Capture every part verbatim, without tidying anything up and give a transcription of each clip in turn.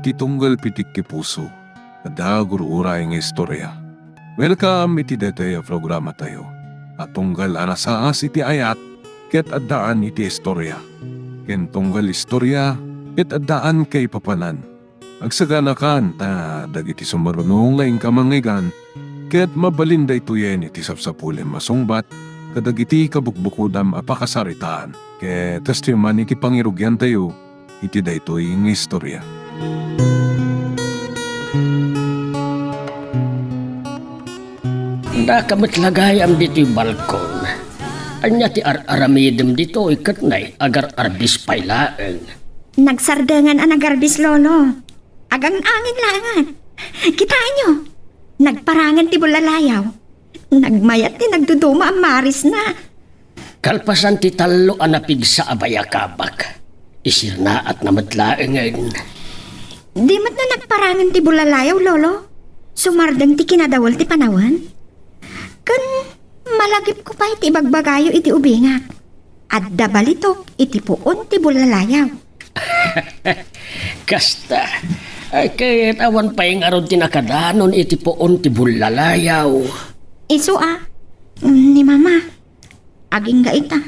Ti tunggal pitik ti puso, adda gur-uray nga istorya. Welcome iti daytoy a programatayo a tunggal a nasaas iti ayat ket addaan iti istorya, ken tunggal istorya ket addaan kaipapanan. Agsaganakan ta dagiti sumaruno nga inka mangngegana ket mabalin daytoyen iti sapsapulem a sungbat kadagiti kabukbukodam a pakasaritaan. Ket kastoy man iti pangirugiantayo iti daytoy nga istorya. Daka met la gayam ditoy balkon. Ania ti ar-aramidem ditoy ket nay agar-arbis pay laeng? Nagsardengan a nagarbis, Lolo. Agang-angin laengen. Kitaenyo, nagparangen ti bullalayaw. Nagmayat ti nagduduma a marisna. Kalpasan ti tallo a napigsa a bayakabak, isirnaatna met laengen. Di met no nagparangen ti bullalayaw, Lolo? Sumardeng ti kinadawel ti panawen? Ken malagipko pay ti ibagbagayo iti ubingak. Adda balitok iti puon ti bullalayaw. Kasta, ay, ket awan pay ngarud ti nakadanon iti puon ti bullalayaw. Isu a, ni Mama, agingga ita.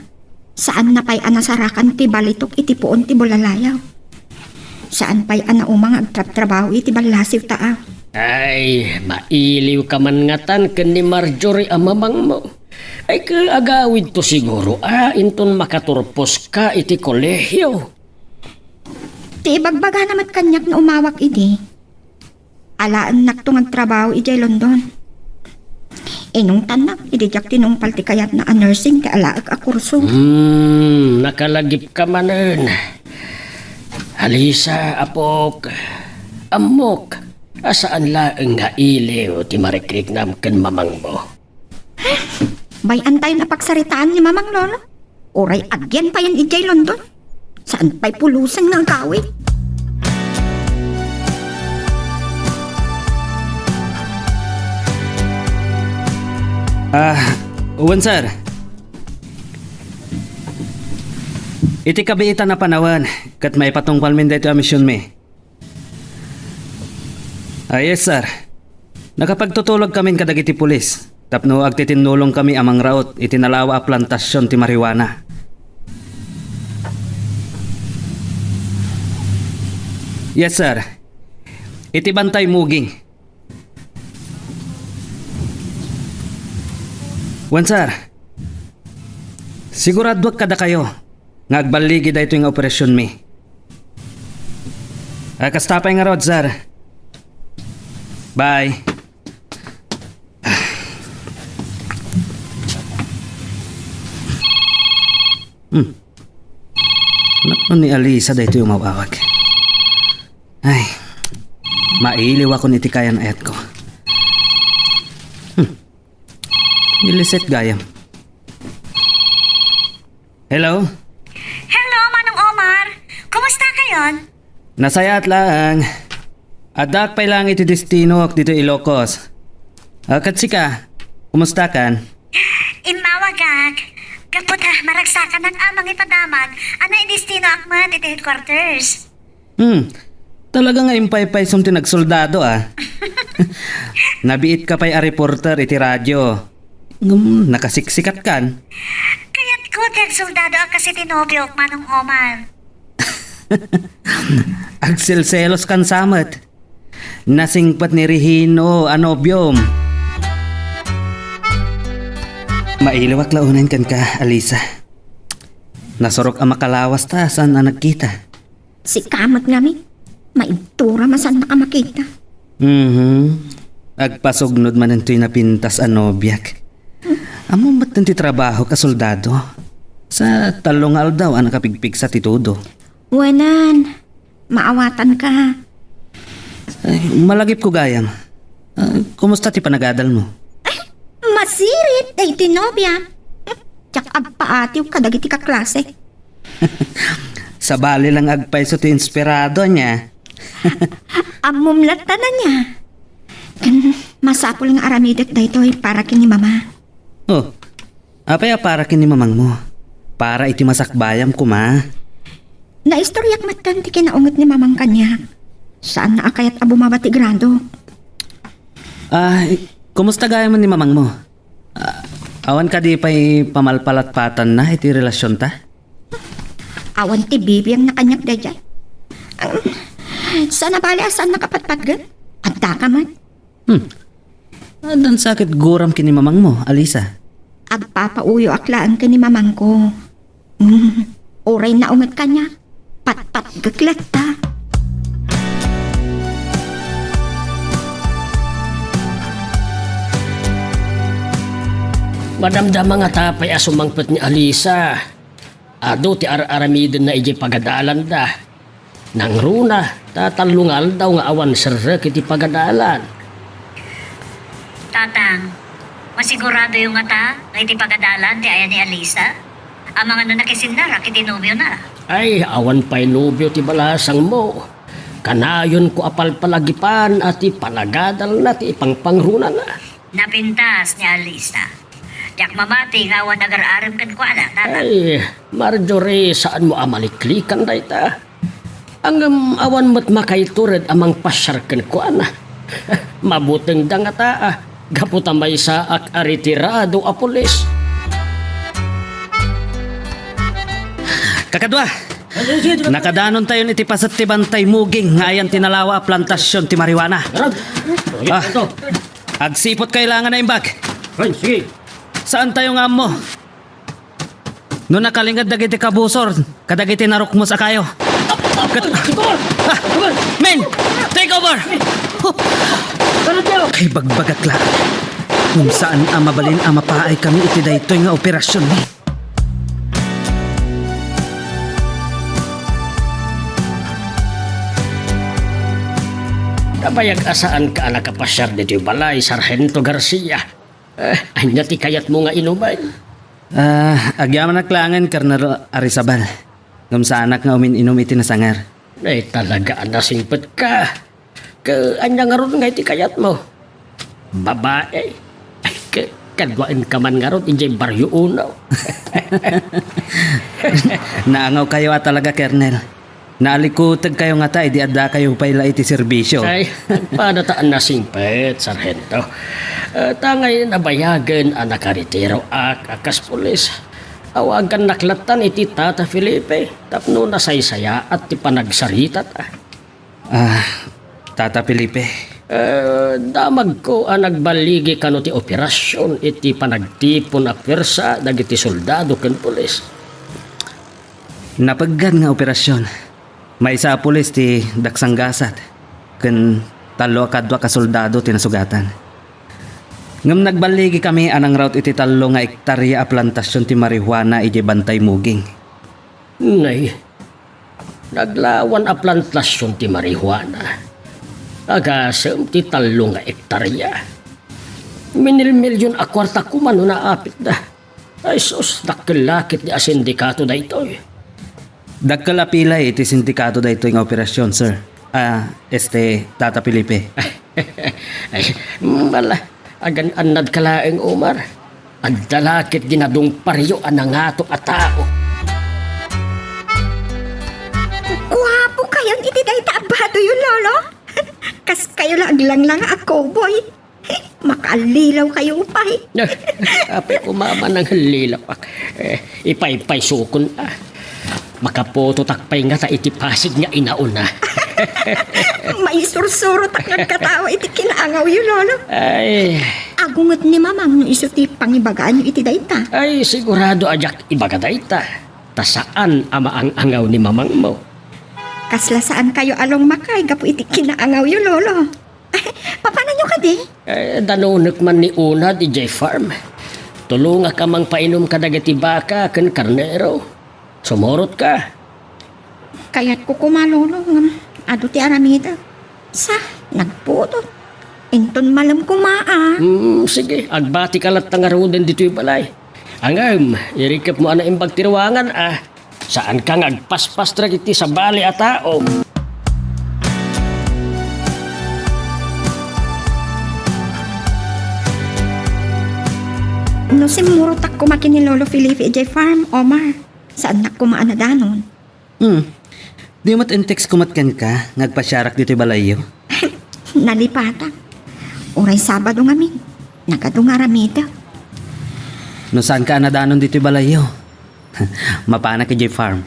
Saanna pay a nasarakan ti balitok iti puon ti bullalayaw. Saan pay a nauma nga agtrabtrabaho iti ballasiw ta a. Ay, mailiw ka man ngatan ken ni Marjorie a mamangmo. Ay, ket agawidto siguro a inton makaturposka iti kolehio. Ti ibagbagana met kaniak no umawak idi, alaennakto nga agtrabaho idiay London. Inungtannak idi diak tinungpal ti kayatna a nursing ti alaek a kurso. Hmm, nakalagipka manen. Alisa, apok, ammok a saan laeng nga iliw ti marikriknam ken mamangmo. Bay-antayon a pagsaritaan ni Mamang, Lolo. Uray agyan payen idiay London. Saan pay pulusen nga agawid? Ah, wen, sir. Iti kabiitan a panawen, ket maipatungpalmin daytoy a misionmi. Ah, yes, sir. Nakapagtutulogkamin kadagiti pulis tapno agtitinnulongkami a mangraut iti nalawa a plantasion ti marijuana. Yes, sir. Iti bantay muging. Wen, sir. Siguraduak kadakayo nga agballigi daytoy nga operasionmi. Ah, kasta pay ngarud, sir. Bye. Hmm. Napno ni Alisa daytoy umawawag? Ay, mailiwakon iti kayan-ayatko. Hmm. Niliset gayam. Hello? Hello, Manong Omar. Kumusta kayon? Nasayaat laeng. Addaak pay laeng iti destinok ditoy Ilocos. Ah, ket sika, kumusta kan? Immawagak. Gapu ta maragsakanak a mangipadamag a naidestinoak met iti headquarters. Hmm, talaga nga impaypaysom ti nagsoldado, ah. Nabiit ka pay a reporter iti radio. Ngem nakasiksikat kan. Kayatko ti agsoldado a kas iti nobiok, Manong Omar. Agselselos kan sa met. Nasingpet ni Regino a nobiom. Mailiwak la unayen kenka, Alisa. Nasurok a makalawas ta saan a nagkita. Sika met ngamin, maibturam a saannak a makita. Mhm. Agpasugnod manen toy napintas a nobiak. Ammom met ti trabahok a soldado. Sa tallo nga aldaw a nakapigpigsa ti todo. Wenan, maawatanka. Ay, malagipko gayam. Ah, kumusta ti panagadalmo? Ay, masirit daytoy nobia. Diak agpaatiw kadagiti kaklase. Sabali lang agpayso ti inspirado ania. Ammom latta ania. Ken masapul nga aramidek daytoy para ken ni Mama. Oh, apay a para ken ni Mamangmo? Para iti masakbayam koma. Naistoriak metten ti kinaunget ni Mamang kaniak. Saanna a kayat a bumaba ti grado. Ah, kumusta gayam ni mamangmo? Ah, awan kadi pay pamalpalatpatanna iti relasionta? Awan ti bibiangna kaniak daydiay. Saan a bale a saan nakapatpatged? Adda ka man. Hmm. Addan sakit guram ken ni mamangmo, Alisa? Agpapauyoak laeng ken ni mamangko. Hmm. Uray naunget kaniak, patpatgek latta. Madamdama ngata pay a sumangpet ni Alisa. Adu ti ar-aramidenna idiay pagadalanda. Nangruna, ta tallo nga aldaw nga awan serrek iti pagadalan. Tatang, masiguradoyo ngata nga iti pagadalan ti aya ni Alisa? Amangan no nakisinnara iti nobiona. Ay, awan pay nobio ti balasangmo. Kanayonko a palpalagipan a ti panagadalna ti ipangpangrunana. Napintas ni Alisa. Diak mamati nga awan agar-arem kenkuana, Tatang. Ay, Marjorie, saanmo a maliklikan dayta. Ngem awan met makaitured a mangpasiar kenkuana. Mabutengda ngata, ah, gapu ta maysaak a retirado a pulis. Kakadua, nakadanontayon iti paset ti Bantay Muging nga ayan ti nalawa a plantasion ti marijuana. Ah, agsipot kayo langan naimbag. Ay, sige. Saantayo nga ammo no nakalinged dagiti kabusor kadagiti narukmos a kayo. Ket, ah, men, take over! Huh. Kaibagbagak la. Ngem saan a mabalin a mapaay kami iti daytoy nga operasion, eh. Nabayag a saanka a nakapasiar ditoy balay, Sargento Garcia. Eh, ania ti kayatmo nga inumen? Ah, agyamanak laengen, Colonel Arizabal. Ngem saanak nga umin-inum iti nasangar. Ay, talaga a nasingpetka. Ke, ania ngarud nga iti kayatmo? Babae? Ay, ke, kaduaenka man ngarud idiay Barrio Uno. Naangawkayo a talaga, Colonel. Naalikutegkayo ngata idi addakayo pay la iti serbisio. Ay, nagpadataan a singpet, Sargento. Eh, ta ngay nabayagen a nakaretiroak a kas pulis, awagannak lattan iti Tata Felipe tapno nasaysayaat ti panagsaritata. Ah, Tata Felipe. Eh, damagko a nagballigi kano ti operasion iti panagtipon a puersa dagiti soldado ken pulis. Napeggad nga operasion. Maysa a pulis ti daksanggasat ken tallo a kaduak a soldado ti nasugatan. Ngem nagballigikami a nangraut iti tallo nga ektaria a plantasion ti marijuana idiay Bantay Muging. Nay, naglawan a plantasion ti marijuana. Agasem ti tallo nga ektaria. Minilmilyon a kuarta koma no naapitda. Ay sus, dakkel la ketdi a sindikato daytoy. Dakkel a pilay iti sindikato daytoy nga operasion, sir. Ah, este, Tata Felipe. Ay, mala, agan-annadka laeng, Omar. Adda la ketdi nadungparyo a nangato a tao. Guapo kayon iti dayta a badoyo, Lolo. Kaskayo la aglanglanga a cowboy. Makallilawkayo pay. Apay ko, Mama, nanghallilapak. Eh, ipaypaysokon, ah. Makapototak pay ngata iti Pasig nga inauna. Maisursurotak nga agkatao iti kinaangawyo, Lolo. Ay. Agunget ni Mamang no isu ti pangibagaanyo iti dayta. Ay, sigurado a diak ibaga dayta. Ta saan a maang-angaw ni Mamangmo. Kasla saankayo a lungmakay gapu iti kinaangawyo, Lolo. Papananyo kadi? Eh, danonek man ni Unad idiay farm. Tulongak a mangpainom kadagiti baka ken karnero. Sumurotka. Kayatko koma, Lolo, ngem adu ti aramidek. Sa, nagputot. Inton malem koma, a. Hmm, sige, agbatika latta ngaruden ditoy balay. Ngem, irikepmo a naimbag ti ruangan, a. Saanka nga agpaspas dagiti sabali a tao. No simmurotak koma ken ni Lolo Felipe idiay farm, Omar, saannak koma a nadanon. Hmm. Di met in-text ko met kenka nga agpasiarak ditoy balayyo? Nalipatak. Uray Sabado ngamin, nagadu nga aramidek. No saanka a nadanon ditoy balayyo, mapanak idiay farm.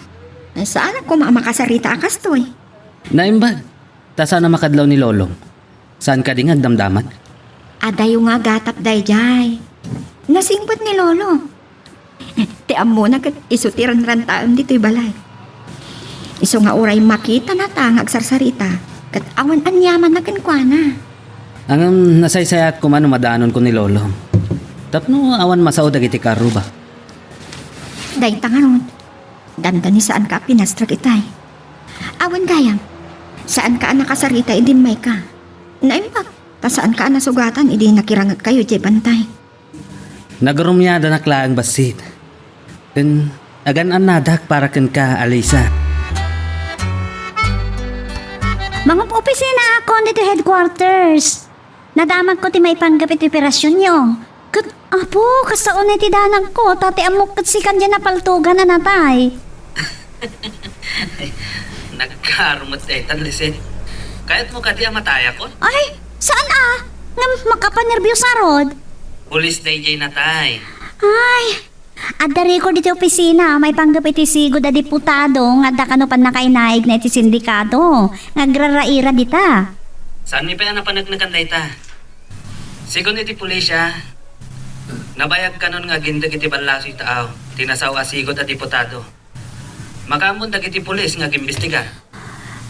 Saan a koma a makasarita a kastoy? Naimbag. Ta saan a makadlaw ni Lolom. Saan kadi nga agdamdama? Adayo nga agatap daydiay. Nasingpet ni Lolo. Ti ammona ket isu ti ranrantaem ditoy balay. Isu nga uray makitanata nga agsarsarita, ket awan aniamanna kenkuana. Ngem nasaysayaat koma no madanonko ni Lolo. Tapno awan masao dagiti kaarruba. Dayta ngarud, dandani saanka a pinastrek itay. Awan gayam, saanka a nakasarita idi immayka. Naimbag, ta saanka a nasugatan idi nakirangetkayo idiay bantay. Nagrumiadanak laeng bassit. Ken agan-annadak para kenka, Alisa. Mangup-opisinaakon ditoy headquarters. Nadamagko ti maipanggep iti operasionyo. Ket, Apo, kasta unay ti danagko, ta ti ammok ket sikan diay napaltogan a natay. Nagkaaro met daytan, Lisette. Kayatmo kadi a matayakon? Ay, saan a? Ngem makapanerbios ngarud. Pulis daydiay natay. Ay, adda record iti opisina, maipanggep iti sigud a diputado nga adda kano pannakainaigna iti sindikato nga agraraira dita. Saanmi pay a napaneknekan dayta? Sigun iti pulisya, nabayag kanon nga agindeg iti ballasoy taaw ti nasao a sigud a diputado. Makaammon dagiti pulis nga agimbestiga.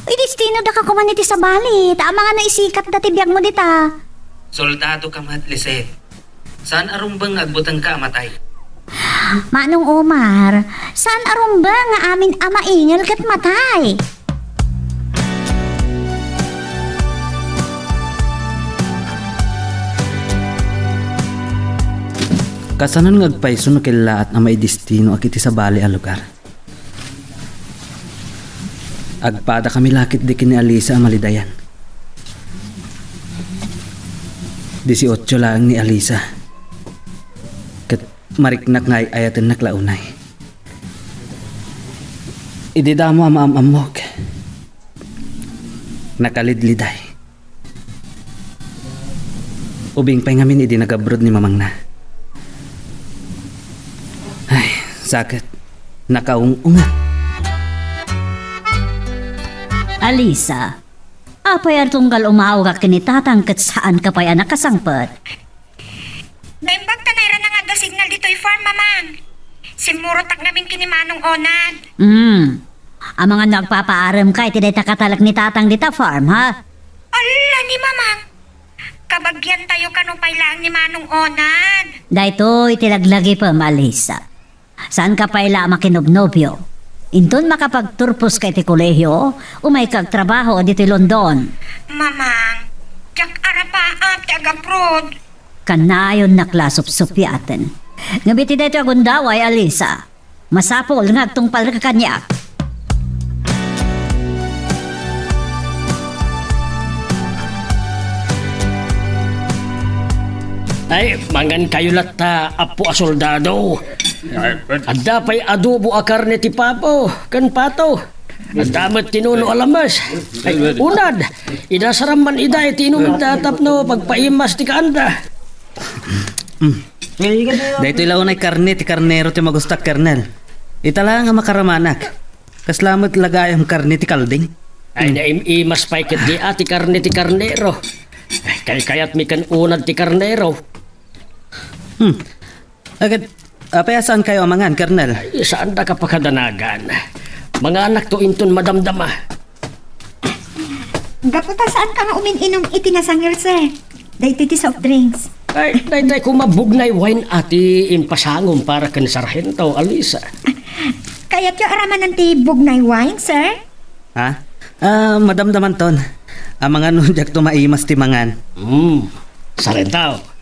Idestinodaka koman iti sabali, ta amangan no isikatda ti biagmo dita. Soldadoka met, Lisette. Saan a rumbeng nga agbutengka a matay. Manong Omar, saan a rumbeng nga amin a maingel ket matay? Kasanon nga agpayso no kellaat a maidestinoak iti sabali a lugar? Agpadakami la ketdi ken ni Alisa a malidayan. Disiotso laeng ni Alisa. Ket mariknak nga ay-ayatennak la unay. Idi damo a maam-ammok, nakalidliday. Ubing pay ngamin idi nagabrod ni mamangna. Ay, saket. Nakaung-ungat. Alisa, apay a tunggal umawagak ken ni tatang ket saanka pay a nakasangpet? Naimbag ta nairana nga adda signal ditoy farm, Mamang. Simmurotak ngamin ken ni Manong Onad. Hmm. Amangan no agpapaaremka iti dayta katalek ni tatang dita farm, ha? Alla ni Mamang! Kabagiantayo kano pay laeng ni Manong Onad. Daytoy ti laglagipem, Alisa. Saanka pay la a makinobnobio. Inton makapagturposka iti kolehio, umayka agtrabaho ditoy London. Mamang, diak arapaap ti agabroad. Kanayonnak la a supsupiaten. Ngem iti daytoy a gundaway, Alisa, masapul nga agtungpalka kaniak. Ay, mangankayo latta, Apo a soldado. Adda pay adobo a karne ti pabo ken pato. Adda met ti nuno a lamas. Ay, unad, inasaram man ida iti inumda tapno pagpaimas ti kaanda. Mm. Daytoy la unay karne ti karnero ti magustak, Kernel. Ita la nga makaramanak. Kasla met la gayam karne ti kalding. Ay, naim-imas pay ketdi a ti karne ti karnero. Ay, kaykayatmi ken unad ti karnero. Hmm. Agad, apay a saankayo a mangan, Kernel? Ay, saandaka pakadanagan. Manganakto inton madamdama. Gapu ta saanka nga umin-inum iti nasangir, sir. Daytoy ti soft drinks. Ay, daytoy koma Bugnay wine a ti impasangom para ken Sarhento, Alisa. Kayatyo aramanen ti Bugnay wine, sir? Ha? Ah, madamdamanton. Amangan no diakto maimas ti mangan. Hmm. Sarhento.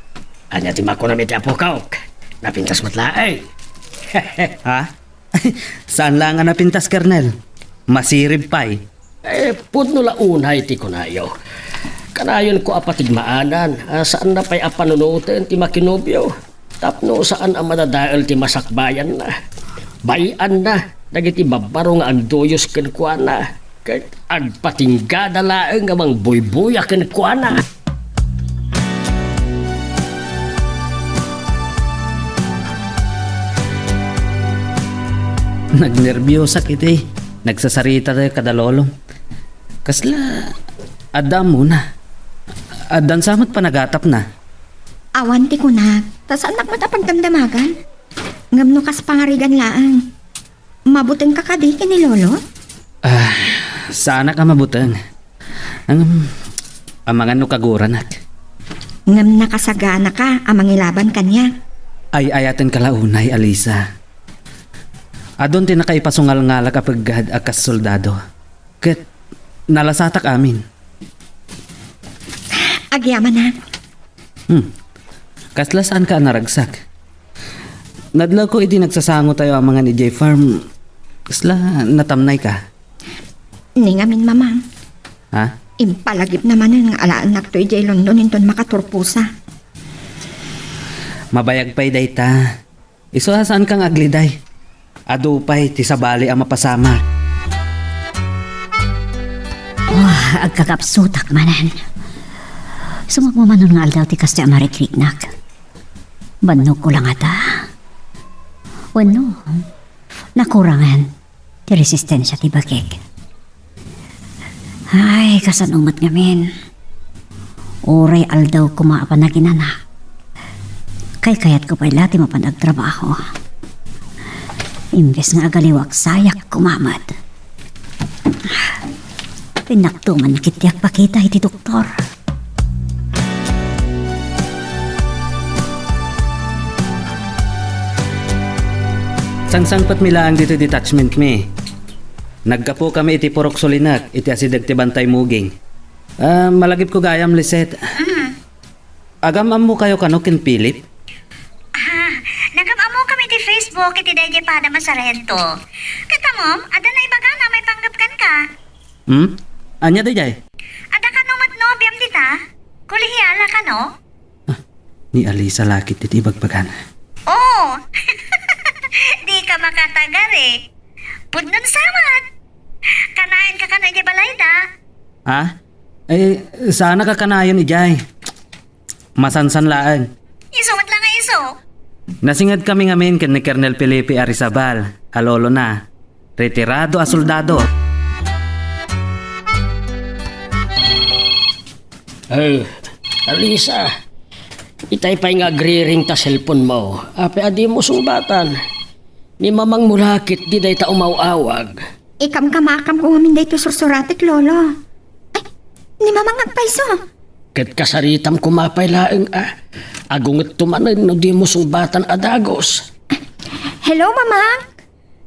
Ania ti makunam iti apok? Napintas met laeng. Ha? Saan laeng a napintas, Kernel. Masirib pay. Eh, pudno la unay ti kunayo. Kanayonko a patigmaanan a saanna pay a panunoten ti makinobio tapno saan a madadael ti masakbayanna. Bay-anna dagiti babbaro nga agduyos kenkuana. Ket agpatinggada laeng a mangbuybuya kenkuana. Nagnerbiusak iti nagsasarita kada lolom. Kasla adda ammona. Addan sa met panagatapna. Awan ti kunak, ta saannak met a pagdamdamagan. Ngem no kas pangarigan laeng, mabutengka kadi ken ni Lolo? Ah, saanak a mabuteng. Ngem, amangan no kaguranak. Ngem nakasaganaka a mangilaban kaniak. Ay-ayatenka la unay, Alisa. Adun ti nakaipasungalngalak a peggad a kas soldado. Ket nalasatak amin. Agyamanak. Hmm. Kasla saanka a naragsak? Nadlawko idi nagsasangotayo amangan idiay farm, kasla natamnayka. Ni ngamin, Mamang. Ha? Impalagipna manen nga alaennakto idiay London inton makaturposa. Mabayag pay dayta. Isu a saanka nga agliday. Adu pay ti sabali a mapasamak. Oh, agkakapsutak manen. Sumagmamano nga aldaw ti kastoy a marikriknak. Bannogko la ngata? Wenno, nakurangan ti resistensia ti bagik. Ay, kasano met ngamin? Uray aldaw koma a panaginanak. Kaykayatko pay la ti mapan agtrabaho. Imbes nga agaliwak, sayak koma met. Pinaktuman ket ti agpakita iti doktor. Sangsangpetmi laeng ditoy detachment mi. Naggapukami iti purok sulinek iti asideg ti bantay muging. Ah, malagipko gayam, Lisette. Mm. Agam-ammokayo kano ken Philip? Ah, nagam-ammokami iti Facebook iti daydiay padam a sarhento. Ket ammom, adda naibagana maipanggep kenka. Hmm? Ania daydiay? Adda kano met nobiam dita? Kolehiala kano? Ah, ni Alisa la ket ti ibagbagana. Oh! Dika makatagari. Pudnon sa met. Kanayon ka kano idiay balayda? Ha? Eh, saanak a kanayon idiay. Masansan laeng. Isu met la nga isu. Nasingedkami ngamin ken ni Colonel Felipe Arizabal a lolona. Retirado a soldado. Eh, Alisa, itay pay nga agriring ta cellphone mo. Apay a dimo sungbatan? Ni mamangmo la ket di dayta umaw-awag. Ikamkamakamko ngamin daytoy sursuratek, Lolo. Ay, ni Mamang agpayso. Ket kasaritam koma pay laeng a. Agungetto manen no dimo sungbatan a dagus. Hello, Mamang?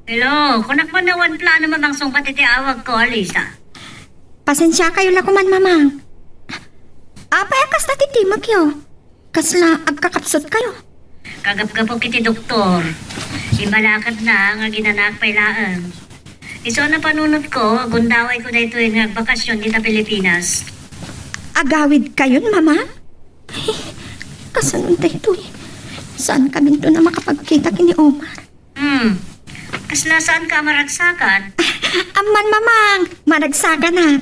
Hello, kunak man awan plano, Mamang, sungbat iti awagko, Alisa. Pasensiakayo la koman, Mamang. Apay a kasta ti timekyo? Kasla agkakapsutkayo? Kagapgapok iti doktor. Imbalakadna nga aginanak pay laeng. Isu a napanunotko, agundawayko daytoy nga agbakasyon dita Pilipinas. Agawidkayon, Mama? Kasano daytoy? Saankaminton a makapagkita ken ni Omar? Hmm. Kasla saanka a maragsakan? Amman, Mamang, maragsakanak.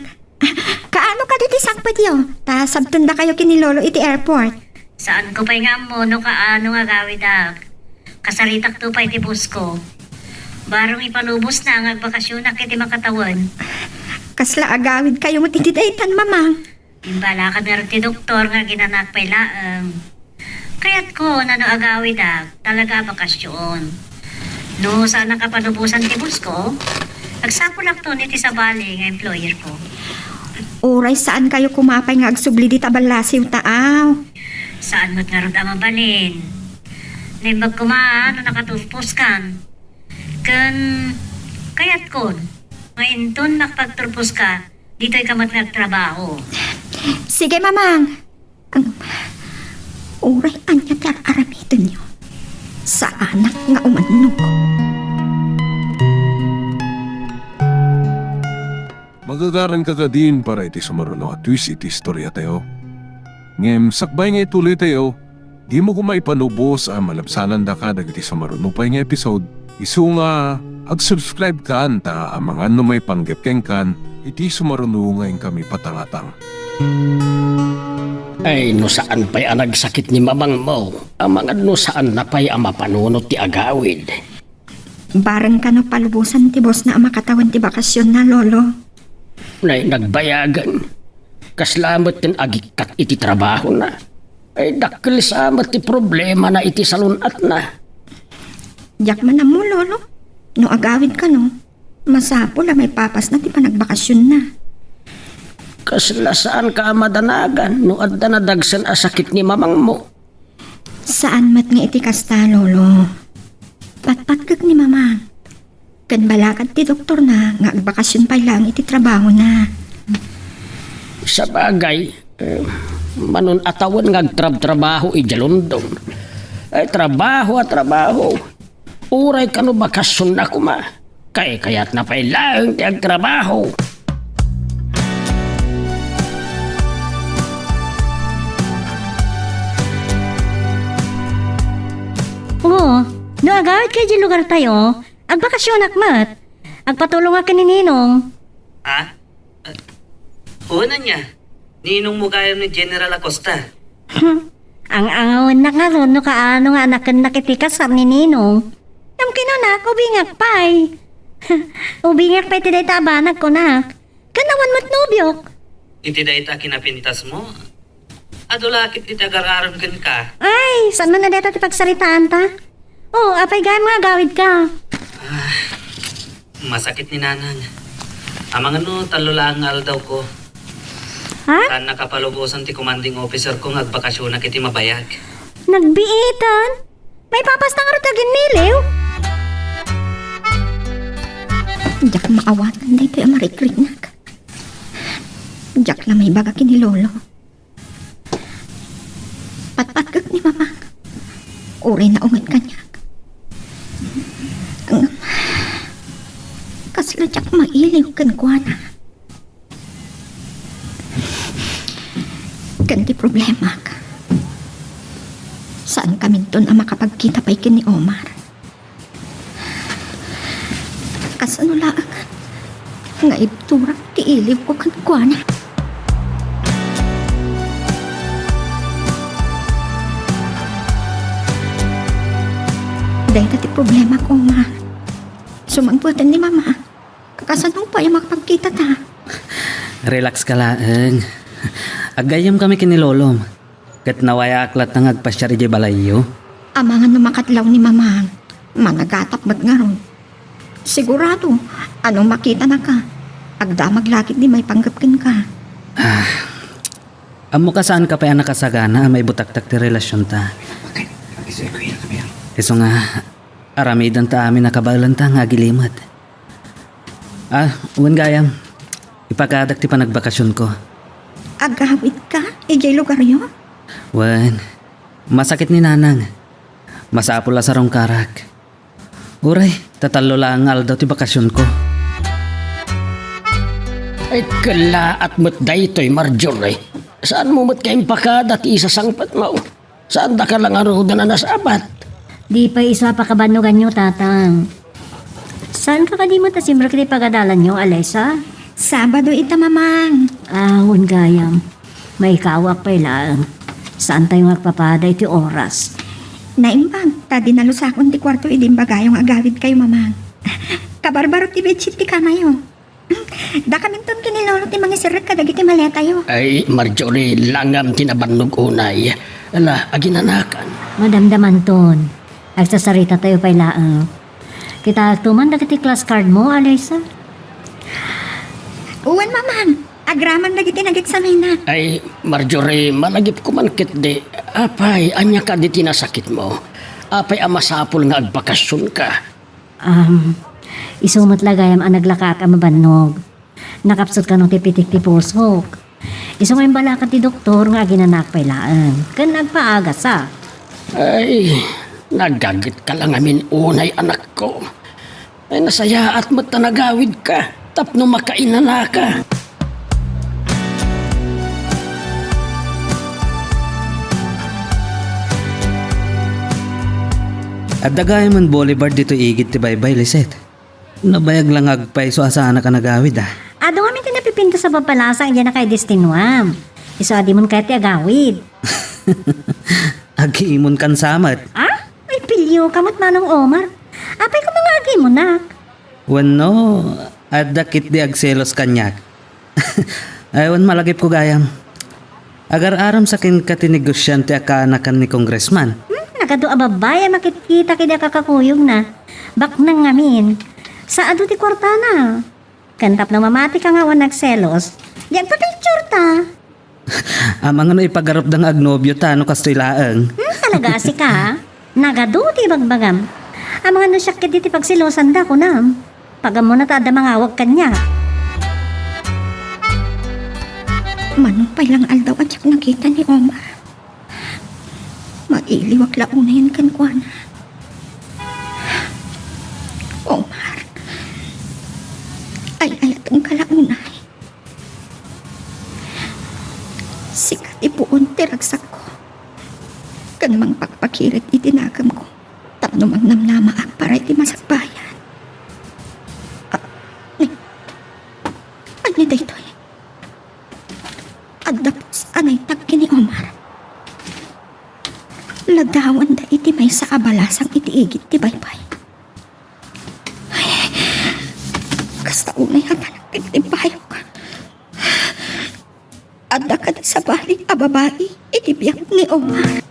Kaano kadi ti sangpetyo? Ta sabtendakayo ken ni Lolo iti airport. Saanko pay nga ammo no kaano nga agawidak. Kasaritakto pay ti boss ko. Bareng ipalubosna nga agbakasyonak iti makatawen. Kasla agawidkayo met iti daytan, Mamang. Imbalakad ngarud ti doktor nga aginanak pay laeng. Kayatko, no agawidak, talaga a bakasyon. No saanak a palubosan ti boss ko, agsapulakton iti sabali nga employer ko. Uray saankayo koma pay nga agsubli dita ballasiw, taaw. Saan met ngarud a mabalin. Naimbag koma no nakaturposkan. Ken kayatkon nga inton makapagturposka, ditoyka met nga agtrabaho. Sige, Mamang. Ang uray ania ti ar-aramidenyo, saanak nga umannok. Magagaranka kadin para iti sumaruno a twist iti istoriatayo. Ngem sakbay nga ituloytayo, dimo koma ipalubos a malabsanandaka dagiti sumaruno pay nga episode, isu nga ag-subscribe kan ta amangan no maipanggep kenkan Iti sumaruno nga inkami patangatang. Ay, no saan pay a nagsakit ni mamangmo, amangan no saanna pay a mapanunot ti agawid. Bareng kano palubosan ti bossna a makatawen ti bakasionna, Lolo. Nay, nagbayagen. Kasla met ken agikkat iti trabahona. Ay, dakkel sa met ti problemana iti salun-atna. Diak man ammo, Lolo. No agawid kano, masapul a maipapasna ti panagbakasionna. Kasla saanka a madanagan no adda nadagsen a sakit ni mamangmo? Saan met nga iti kasta, Lolo. Patpatgek ni Mamang. Ken balakad ti doktorna nga agbakasion pay laeng iti trabahona. Sabagay, eh, manon a tawen nga agtrabtrabaho idiay London. Ay, trabaho a trabaho. Uray kano bakasionna koma. Kaykayatna pay laeng ti agtrabaho. Oo, no agawidka idiay lugartayo, agbakasionak met. Agpatulongak ken ni Ninong. Ah? Wen ania, ninongmo gayam ni General Acosta? Ang-angawennak ngarud no kaano nga anakennak iti kasar ni Ninong. Ngem kinunak, ubingak pay. Ubingak pay ti dayta a banag, kunak. Ken awan met nobiok. Iti dayta a kinapintasmo, adu la ket ti agar-aram kenka. Ay, saan man a dayta ti pagsaritaanta? Oh, apay gayam nga agawidka? Ah, masakit ni Nanang. Amangan no tallo laeng nga aldawko. Ha? Saanna a palubosan ti commanding officerko nga agbakasionak iti mabayag. Nagbiitan? Maipapasna ngarud ti aginniliw? Diak maawatan daytoy a marikriknak. Diak la maibaga ken ni Lolo. Patpatgek ni Mamang. Uray naunget kaniak. Ngem, kasla diak mailiw kenkuana. Ken ti problemak, saankaminton a makapagkita pay ken ni Omar. Kasano laeng nga ibturak ti iliwko kenkuana? Dayta ti problemak, Omar. Sumangpeten ni Mama. Kasano pay a makapagkitata? Relax ka laeng. Aggayyemkami ken ni Lolom. Ket nawayaak latta nga agpasiar idiay balayyo. Amangan no makadlaw ni Mamang, managatap met ngarud. Sigurado, no makitanaka, agdamag la ketdi maipanggep kenka. Ah, ammoka saanka pay a nakasagana a maibutaktak ti relasionta. Isu nga, aramidenta amin a kabaelanta nga agilimed. Ah, wen gayam, ipakadak ti panagbakasionko. Agawidka idiay lugaryo? Wen, masakit ni Nanang. Masapul a sarungkarak. Uray, ta tallo laeng nga aldaw ti bakasionko. Ay, kellaat met daytoy, Marjorie. Saanmo met nga impakada ti isasangpetmo? Saandaka la ngaruden a nasabat? Di pay isu a pakabannoganyo, Tatang. Saanka kadi met a simrek iti pagadalanyo, Alisa? Sabado ita, Mamang. Ah, wen gayam. Maikawak pay laeng. Saantayo nga agpapada iti oras. Naimbag, ta di nalusakon ti kuarto idi imbagayo nga agawidkayo, Mamang. Kabarbaro ti bedsheet ti kamayo. Dakaminton ken ni Lolo ti mangisirrek kadagiti maletayo. Ay, Marjorie, langam ti nabannog unay. Ala, aginanakan. Madamdamanton. Agsasaritatayo pay laeng. Kitaekto man dagiti class card mo, Alisa? Wen, Mamang. Agraman dagiti nageksamina. Ay, Marjorie, malagipko man ketdi. Apay, ania kadi ti nasakitmo? Apay a masapul nga agbakasionka? Um, isu met la gayam a naglakaak a mabannog. Nakapsut kano ti pitik ti pusok. Isu nga imbalakan ti doktor nga aginanaak pay laeng. Ken agpaagasak. Ay, nagagetka la ngamin unay, anakko. Ay, nasayaat met ta nagawidka tapno makainanaka. Adda gayamen boulevard ditoy igid ti baybay, Lisette. Nabayag la nga agpayso a saanak a nagawid, a. Adu ngamin ti sa papalasang idiay nakaidestinuam. Isu a dimon kayat ti agawid. Agimonkan sa met. Ah? Ay, pilio ka met, Manong Omar. Apay koma nga agimonak? Wenno, adda ketdi agselos kaniak. Ay, wen, malagipko gayam. Agar-aram sa kenka ti negosiante a kaanakan ni Congressman. Hmm, nagadu a babbai a makitkitak idi a kakakuyogna. Baknang ngamin. Sa adu ti kuartana. Ken tapno mamatika nga awan nagselos, di agpapicture ta. Amangan no ipagarupda nga agnobiota no kastoy laeng. Hmm, talaga a sika, ha? Nagadu ti ibagbagam. Amangan no siak ketdi ti pagselosanda, kunam. Pagammona ta adda mangawag kaniak. Mano pay la nga aldaw a diak nakita ni Omar. Mailiwak la unayen kenkuana. Omar, ay-ayatenka la unay. Sika ti puon ti ragsakko. Ken mangpakpakirit iti nakemko tapno mangnamnamaak para iti masakbayan. Ah, ni, ania daytoy? Adda pus a naitag ken ni Omar. Ladawanda iti maysa a balasang iti igid ti baybay. Ay, kasta unay a panagtibtibayok. Adda kadi sabali a babai iti biag ni Omar.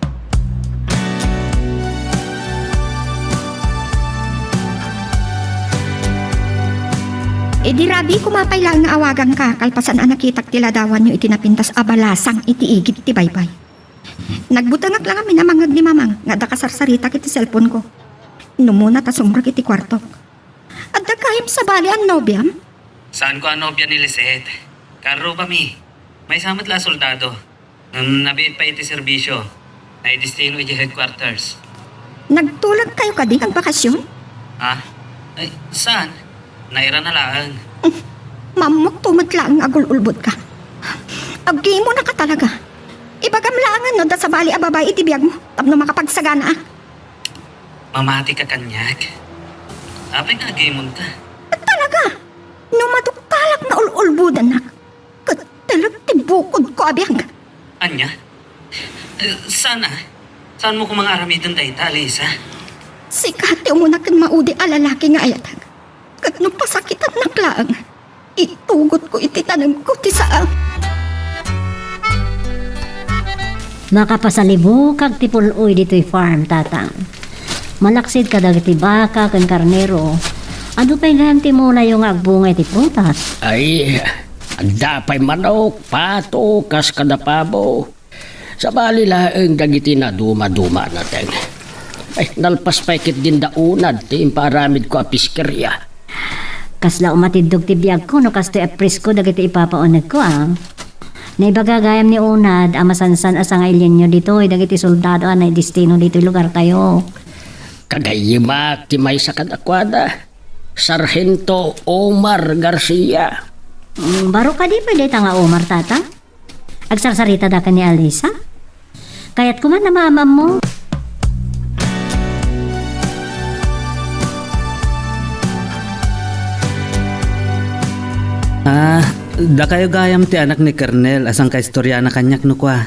Idi rabii koma pay laeng nga awaganka, kalpasan a nakitak ti ladawanyo iti napintas a balasang iti igid ti baybay. Nagbutengak la ngamin a mangngeg ni Mamang nga adda kasarsaritak iti cellphone-ko. Numona ta sumrek iti kuartok. Adda gayam sabali a nobiam? Saanko a nobia ni Lisette. Kaarrubami. Maysa met la a soldado. Ngem nabiit pay iti serbisio. Naidestino idiay headquarters. Nagtulag kayo kadi nga agbakasyon? Ha? Ay, saan? Nairana laeng. Mammokto met laeng nga agul-ulbodka. Agimonaka talaga. Ibagam laengen no adda sabali a babai iti biagmo tapno makapagsaganaak. Mamatika kaniak. Apay nga agimonka? Talaga? No maduktalak nga ul-ulbodannak, ket telek ti bukodko a biag. Ania? Eh, saan a? Saanmo koma nga aramiden dayta, Alisa? Sika ti umuna ken maudi a lalaki nga ayatek. Ket no pasakitannak laeng, itugotko iti tanemko ti saang. Makapasalibukag ti pul-oy ditoy farm, Tatang. Malaksid kadagiti baka ken karnero, adu pay gayam ti mulayo nga agbunga iti prutas. Ay, adda pay manok, pato, kas kada pabo. Sabali laeng dagiti naduma-duma, Nateng. Ay, nalpas pay ketdin da unad ti impaaramidko a piskeria. Kasla umatiddog ti biagko no kastoy a presko dagiti ipapaunegko, a. Naibaga gayam ni unad a masansan a sangailienyo ditoy dagiti soldado a naidestino ditoy lugartayo. Kagayyemak ti maysa kadakuada, Sarhento Omar Garcia. Mm, baro kadi pay dayta nga Omar, Tata? Agsarsarita da ken ni Alisa? Kayatko man a maam-ammo. Ah, dakayo gayam ti anak ni Kernel a sangkaistoriana kaniak no kua.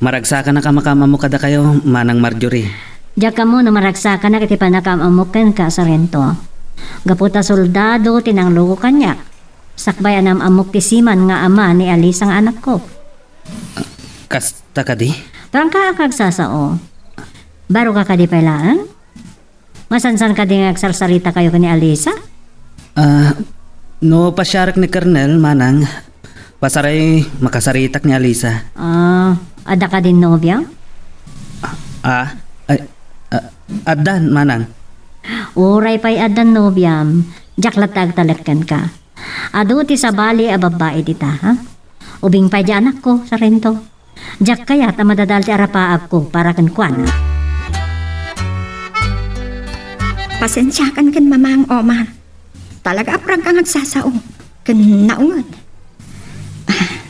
Maragsakanak a makaam-ammo kadakayo, Manang Marjorie. Diak ammo no maragsakanak iti pannakaam-ammok kenka, Sarhento. Gapu ta soldado ti nangluko kaniak. Sakbay a naam-ammok ti siman nga ama ni Alisa nga anakko. Kasta kadi? Prangka a kagsasao. Baroka kadi pay laeng? Masansan kadi nga agsarsarita kayo ken ni Alisa? Ah, no pasiarek ni Kernel, Manang, pasaray makasaritak ni Alisa. Ah, adda kadin nobia? Ah, ay, ah, addan, Manang. Uray pay addan nobiam, diak latta agtalek kenka. Adu ti sabali a babbai dita, ha? Ubing pay di anakko, Sarhento. Diak kayat a madadal ti arapaagko para kenkuana. Pasiensiakan ken Mamang, Omar. Talaga a prangka nga agsasao ken naunged. Ah,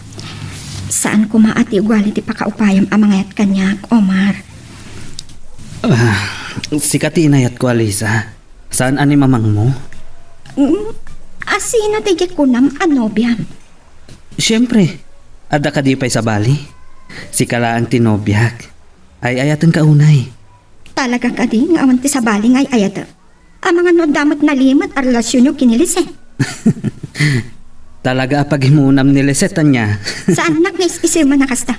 saan koma a ti ugali ti pakaupayam a mangayat kaniak, Omar. Ah, sika ti inayatko, Alisa. Saan a ni mamangmo? Mm, a sino daydiay kunam a nobiam? Siempre, adda kadi pay sabali? Sika laeng ti nobiak. Ay-ayatenka unay. Talaga kadi nga awan ti sabali nga ay-ayatek? Amangan no adda met nalimed a relasionyo ken ni Lisette. Talaga a pagimonam ni Lisette, ania? Saannak nga is-isimen a kasta.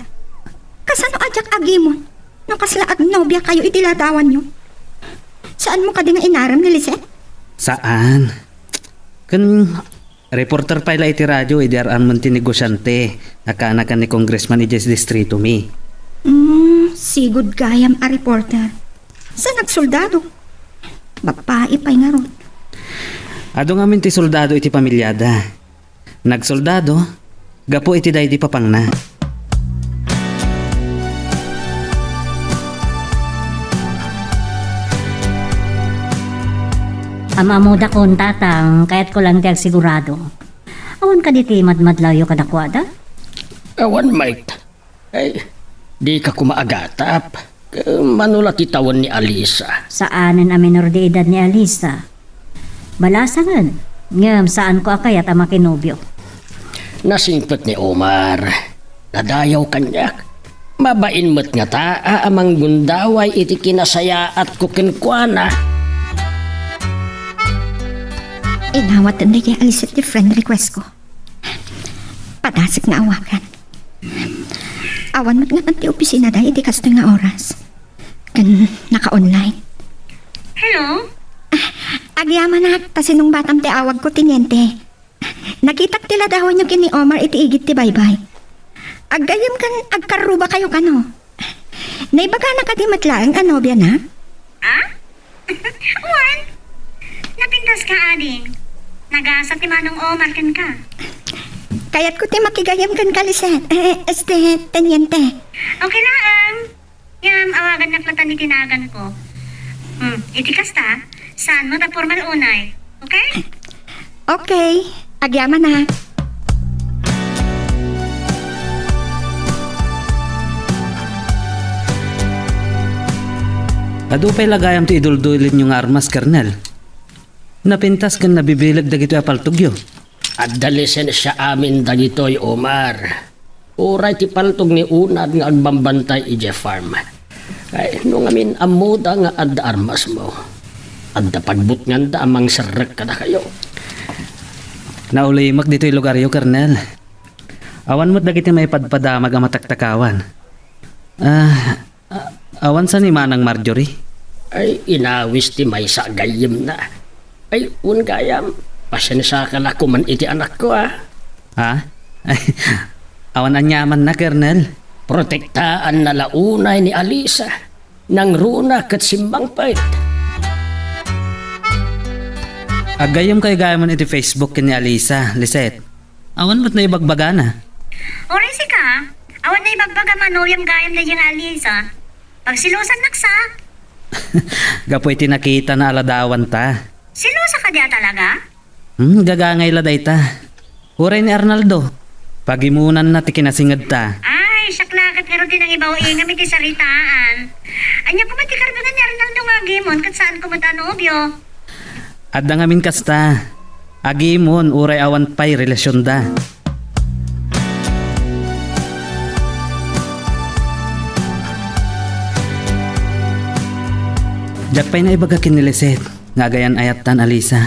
Kasano a diak agimon no kasla agnobiakayo iti ladawanyo? Saanmo kadi nga inarem ni Lisette? Saan. Ken reporter pay la iti radio idi ar-aramon ti negosiante a kaanakan ni Congressman idiay distritomi. Hmm, sigud gayam a reporter. Sa nagsoldado? Babai pay ngarud. Adu ngamin ti soldado iti pamiliada. Nagsoldado gapu iti daydi papangna. Am-ammodakon, Tatang, kayatko lang ti agsigurado. Awan kadi ti madmadlawyo kadakuada? Awan, Mike. Ay, dika koma agatap. Mano la ti tawen ni Alisa? Saanen a minor de edad ni Alisa. Balasangen, ngem saanko a kayat a makinobio. Nasingpet ni Omar. Nadayaw kaniak. Mabain met ngata a manggundaway iti kinasayaatko kenkuana. Inawaten daydiay a Lisette ti friend request ko. Padasek nga awagan. Awan met ngamin ti opisina dayta iti kastoy nga oras. Ken naka-online. Hello? Ah, agyamanak, ta sinungbatam ti awagko, teniente. Nakitak ti ladawanyo ken ni Omar iti igid ti baybay. Aggayyem ken agkarrubakayo kano. Naibagana kadi met laeng a nobiana? Ah? Wen, napintaska, ading. Nagasa ti Manong Omar kenka. Kayatko ti makigayyem kenka, Lisette. Eh, este, teniente. Okay laeng. Ngem, awagannak latta iti naganko. Hmm, iti kasta, saanmo ta formal unay. Okay? Okay. Agyamanak. Adu pay la gayam ti iduldulinyo nga armas, Kernel? Napintas ken nabibileg dagitoy a paltogyo. Adda lisensia amin dagitoy, Omar. Uray ti paltog ni Unad nga agbambantay idiay farm. Ay, no ngamin ammoda nga adda armasmo, adda pagbutnganda a mangserrek kadakayo. Naulimek ditoy lugaryo, Kernel. Awan met dagiti maipadpadamag a mataktakawan. Ah, A-, awan sa ni Manang Marjorie? Ay, inawis ti maysa a gayyemna. Ay, wen gayam, pasiensiaka la koma iti anakko, a. Ha? Awan aniamanna, Kernel. Protektaanna la unay ni Alisa. Nangruna ket simmangpet. Aggayyemkayo gayamen iti Facebook ken ni Alisa, Lisette. Awan met naibagbagana. Uray sika, awan naibagbagam a nobiam gayam daydiay nga Alisa. Pagselosannak sa. Gapu iti nakitana a ladawanta. Selosa kadi a talaga? Hmm, gagangay la dayta. Uray ni Arnaldo, pagimonanna ti kinasingedta. Ay, siak la ket ngarud ti nangibaw-ingam iti saritaan. Ania koma ti karbengan ni Arnaldo nga agimon ket saan koma a nobio? Adda ngamin kasta. Agimon uray awan pay relasionda. Diak pay naibaga ken ni Lisette nga agayan-ayattan, Alisa.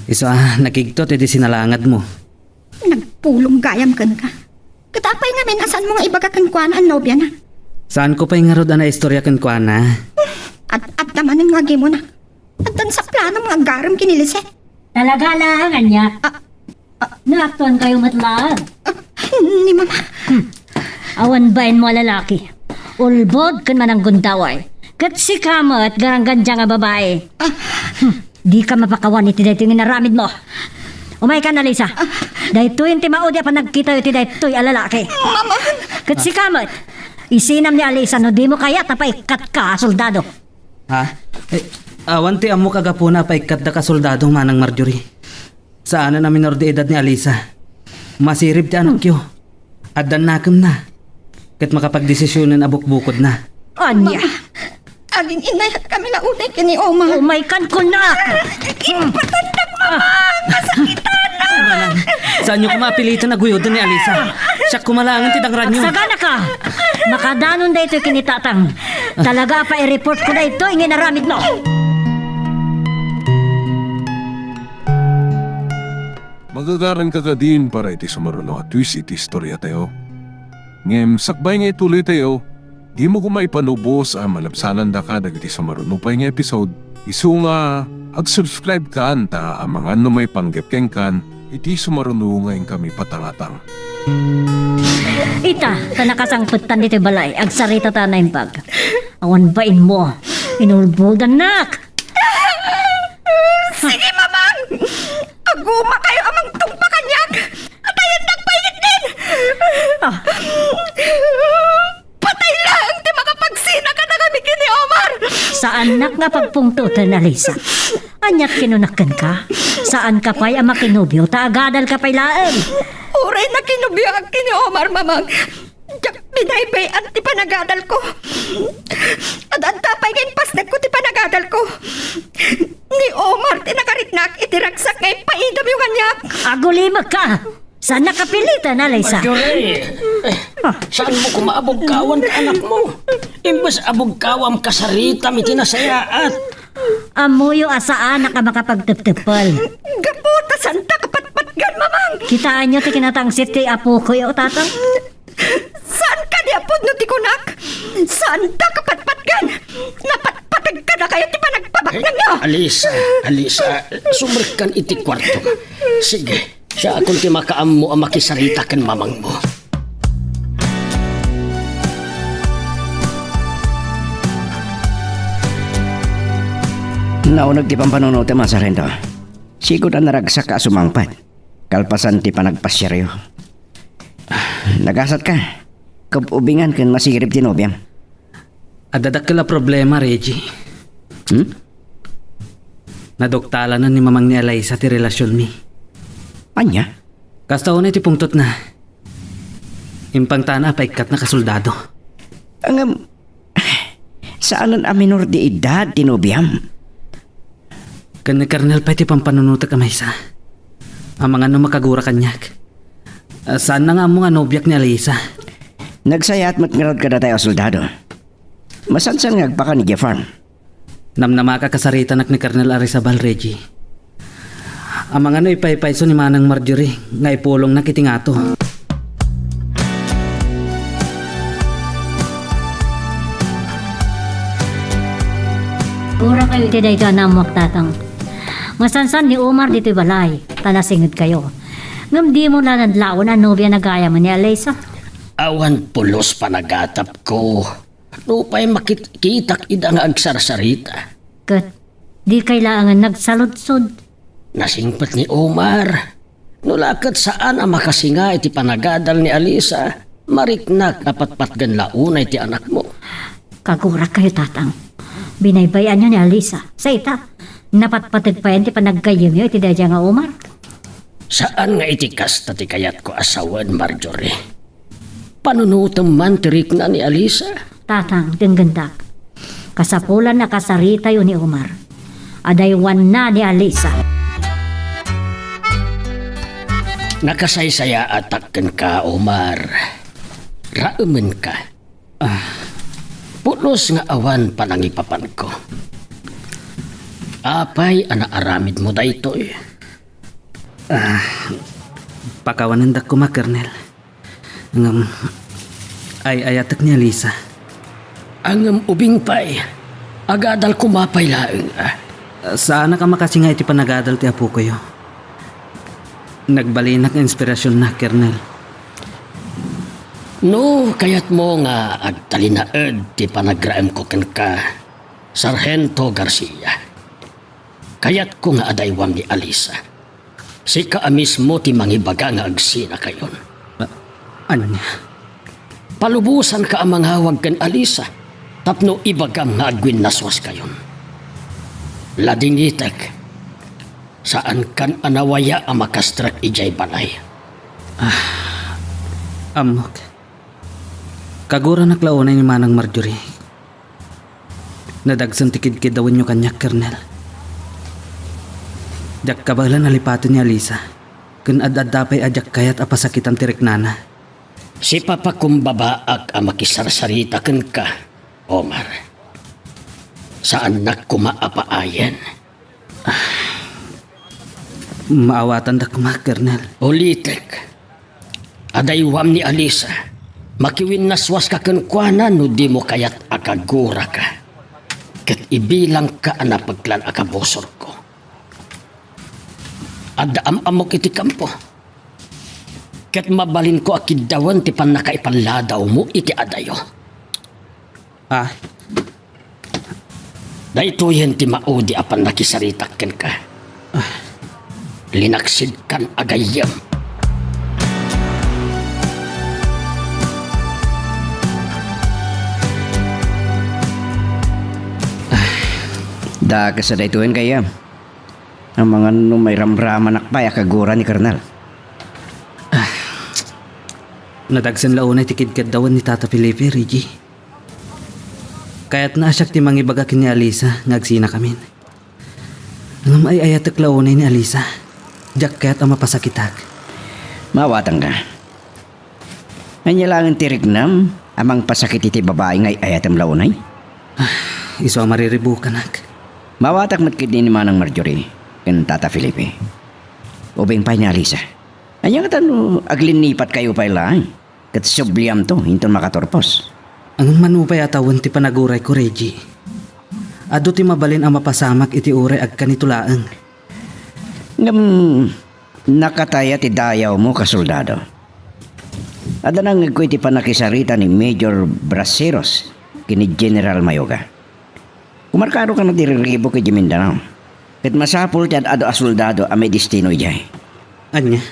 Isu a nakigtot iti sinalangadmo. Nagpulong gayam kenka. Ket apay ngamin a saanmo nga ibaga kenkuana a nobiana? Saanko pay ngarud a naistorya kenkuana. Ad-, adda manen nga agimona. Addan sa planom nga agarem ken ni Lisette. Talaga laeng, ania? Ah, ah. Naaktuankayo met laeng. Ah, ni Mama. Hmm. Awan bainmo a lalaki. Ulbod ken mananggundaway. Ket sika met, garanggandia nga babai. Ah. Hmm. Dika mapakawan iti daytoy nga inaramidmo. Umaykan, Alisa. Ah. Daytoyen ti maudi a panagkitayo iti daytoy a lalaki. Mama. Ket sika met, isinam ni Alisa no dimo kayat a paikkatka a soldado. Ha? Eh, awan ti ammok a gapuna a paikkatdak a soldado, Manang Marjorie. Saanen a minor de edad ni Alisa. Masirib ti anakyo. Addan nakemna. Ket makapagdesisionen a bukbukodna. Ania? Mama, agin-innayatkami la unay ken ni Omar. Umaykan kunnak! Ipatandak, Mama! Masakitan! Manang, Saanyo koma a piliten a guyoden ni Alisa. Siak koma laengen ti dangranyo. Agsagana ka! Makadanon daytoy ken ni Tatang. Talaga a pa-report ko daytoy nga inaramidmo. Magagaranka kadin para iti sumaruno a twist iti istoriatayo. Ngem sakbay nga ituloytayo, dimo koma ipanubos a malabsanandaka dagiti sumaruno pay nga episode, isu nga ag-subscribe kan ta amangan no maipanggep kenkan iti sumaruno nga inkami patangatang. Ita, ta nakasangpetan ditoy balay, agsarita ta naimbag. Awan bainmo, inulbodannak! Sige, Mamang! Agumakayo a mangtungpa kaniak! Atayennak pay ketdin! Ah. Patay laeng ti makapagsina kadakami ken ni Omar! Saannak nga pagpungtoten, Alisa. Aniat kinunak kenka? Saanka pay a makinobio ta agadalka pay laeng. Uray nakinobioak ken ni Omar, Mamang. Diak binaybay-an ti panagadalko. Ad-adda pay nga impasnekko ti panagadalko. Ni Omar ti nakariknak iti ragsak nga impaidamyo kaniak. Agulimekka! Saannak a piliten, Alisa? Marjorie! Ah. Saanmo koma a bugkawan ti anakmo? Imbes a bugkawam, kasaritam iti nasayaat. Ammoyo a saanak a makapagtepteppel. Gapu ta saanta a patpatgen, Mamang! Kitaenyo ti kinatangsit ti apokoyo, Tatang? Saan kadi a pudno ti kunak? Saanta a patpatgen? Napatpateg kadakayo ti panagpabaknangyo! Alisa, Alisa, sumrekkan iti kuarto. Sige, siakon ti makaammo a makisarita ken mamangmo. Nauneg ti pampanunotem a, Sarhento. Sigud a naragsak a sumangpet kalpasan ti panagpasiaryo. Nagasatka. Kub-ubingan ken masirib ti nobiam. Adda dakkel a problema, Reggie. Hmm? Naduktalanan ni mamang ni Alisa ti relasionmi. Ania? Kasta unay ti pungtotna. Impangtana a paikkatna a soldado. Ngem, saanen a minor de edad ti nobiam? Ken ni Kernel pay ti pampanunotek a maysa. Amangan no makagura kaniak. Ah, saanna nga ammo nga nobiak ni Alisa. Nagsayaat met ngarud kadatayo a soldado. Masansan nga agpakan idiay farm. Namnamaka kasaritanak ni Kernel Arizabal, Reggie. Amangan no ipaypayso ni Manang Marjorie nga ipulongnak iti ngato. Gura kayo iti daytoy a naammoak, Tatang. Masansan ni Omar ditoy balay, ta nasingedkayo. Ngem dimo la nadlawen a nobia na gayam ni Alisa? Awan pulos panagatapko. Nupay makit-, kitak ida nga agsarsarita. Ket dikay laengen nagsaludsod. Nasingpet ni Omar. No la ket saan a makasinga iti panagadal ni Alisa, mariknak a patpatgen la unay ti anakmo. Kagurakkayo, Tatang. Binaybay-anyo ni Alisa. Sa ita, napatpateg payen ti panaggayyemyo iti daydiay nga Omar. Saan nga iti kasta ti kayatko a sawen, Marjorie. Panunotem man ti rikna ni Alisa. Tatang, denggendak. Kasapulan a kasaritayo ni Omar. Adaywanna ni Alisa. Nakasaysayaatak kenka, Omar. Raemenka. Ah. Pulos nga awan panangipapanko. Apay a naaramidmo daytoy? Ah, pakawanendak koma, Kernel. Ngem, ay-ayatek ni Alisa. Ngem ubing pay, agadal koma pay laeng, ah. Saanak a makasinga iti panagadal ti apokoyo. Nagbalinak nga inspirasionna, Kernel. No kayatmo nga agtalinaed ti panagraemko kenka, Sarhento Garcia, kayatko nga adaywam ni Alisa. Sika a mismo ti mangibaga nga agsinakayon. A-, ania? Palubosanka a mangawag ken Alisa tapno ibagam nga agwinnaswaskayon. Ladingitek, saankan a nawaya a makastrek idiay balay. Ah, ammok. Kaguranak la unay ni Manang Marjorie. Nadagsen ti kidkiddawenyo kaniak, Kernel. Diak kabaelan a lipaten ni Alisa. Ken ad-adda pay a diak kayat a pasakitan ti riknana. Sipapakumbabaak a makisarsarita kenka, Omar. Saannak koma a paayen. Maawatandak koma, Colonel. Ulitek, adaywam ni Alisa. Makiwinnaswaska kenkuana no dimo kayat a kaguraka. Ket ibilangka a napeklan a kabusorko. Adda am-ammok iti kampo. Ket mabalinko a kiddawen ti pannakaipaladawmo iti adayo. Ah? Daytoyen ti maudi a pannakisaritak kenka. Ah. Linaksidkan a gayyem. Ah. Da, kasta daytoyen gayyem. Amangan no mairamramanak pay a kagura ni Colonel. Ah. Nadagsen la unay ti kidkiddawen ni Tata Felipe, Reggie. Kayatna a siak ti mangibaga ken ni Alisa nga agsinakamin. Ngem ay-ayatek la unay ni Alisa. Diak kayat a mapasakitak. Maawatanka. Ania laengen ti riknam a mangpasakit iti babai nga ay-ayatem la unay? Ah, isu a mariribukanak. Maawatak met ketdi ni Manang Marjorie ken Tata Felipe. Ubing pay ni Alisa. Ania ngata no aglinnipatkayo pay laeng? Ket subliamto inton makaturpos. Ngem mano pay a tawen ti panagurayko, Reggie? Adu ti mabalin a mapasamak iti uray agkanito laeng. Ngem nakataya ti dayawmo, kasoldado. Adda nangngegko iti pannakisarita ni Major Braceros ken ni General Mayoga. Kumarkado kano ti riribuk idiay Mindanao. Ket masapul ti ad-adu a soldado a maidestino idiay. Ania?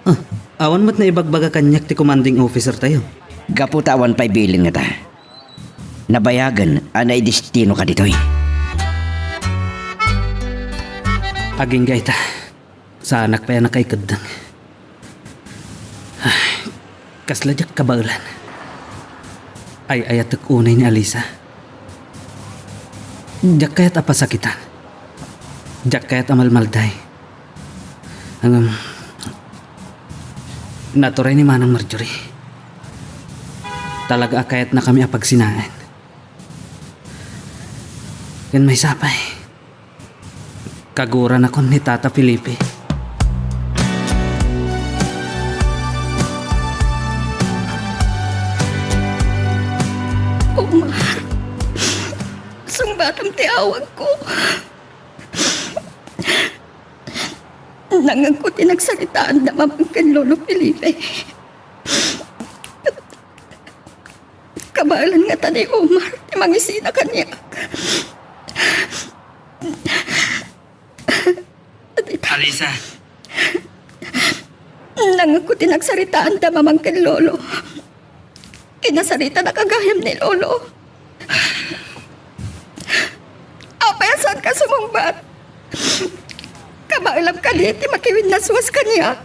Ah, awan met naibagbaga kaniak ti commanding officer tayo. Gapu ta awan pay bilin ngata. Nabayagen a naidestino ka ditoy. Agingga ita. Saanak pay a nakaikeddeng. Ay, kasla diak kabaelan. Ay-ayatek unay ni Alisa. Diak kayat a pasakitan. Diak kayat a malmalday. Ngem, naturay ni Manang Marjorie. Talaga a kayatnakami a pagsinaen. Ken maysa pay, kaguranakon ni Tata Felipe. Omar, sungbatam ti awagko. Nangngegko ti nagsaritaanda Mamang ken Lolo Felipe. Kabaelan ngata ni Omar ti mangisina kaniak. Alisa. Nangngegko ti nagsaritaanda Mamang ken Lolo. Kinasaritada gayam ni Lolo. Apay a saanka sumungbat? Kabaelam kadi ti makiwinnaswas kaniak?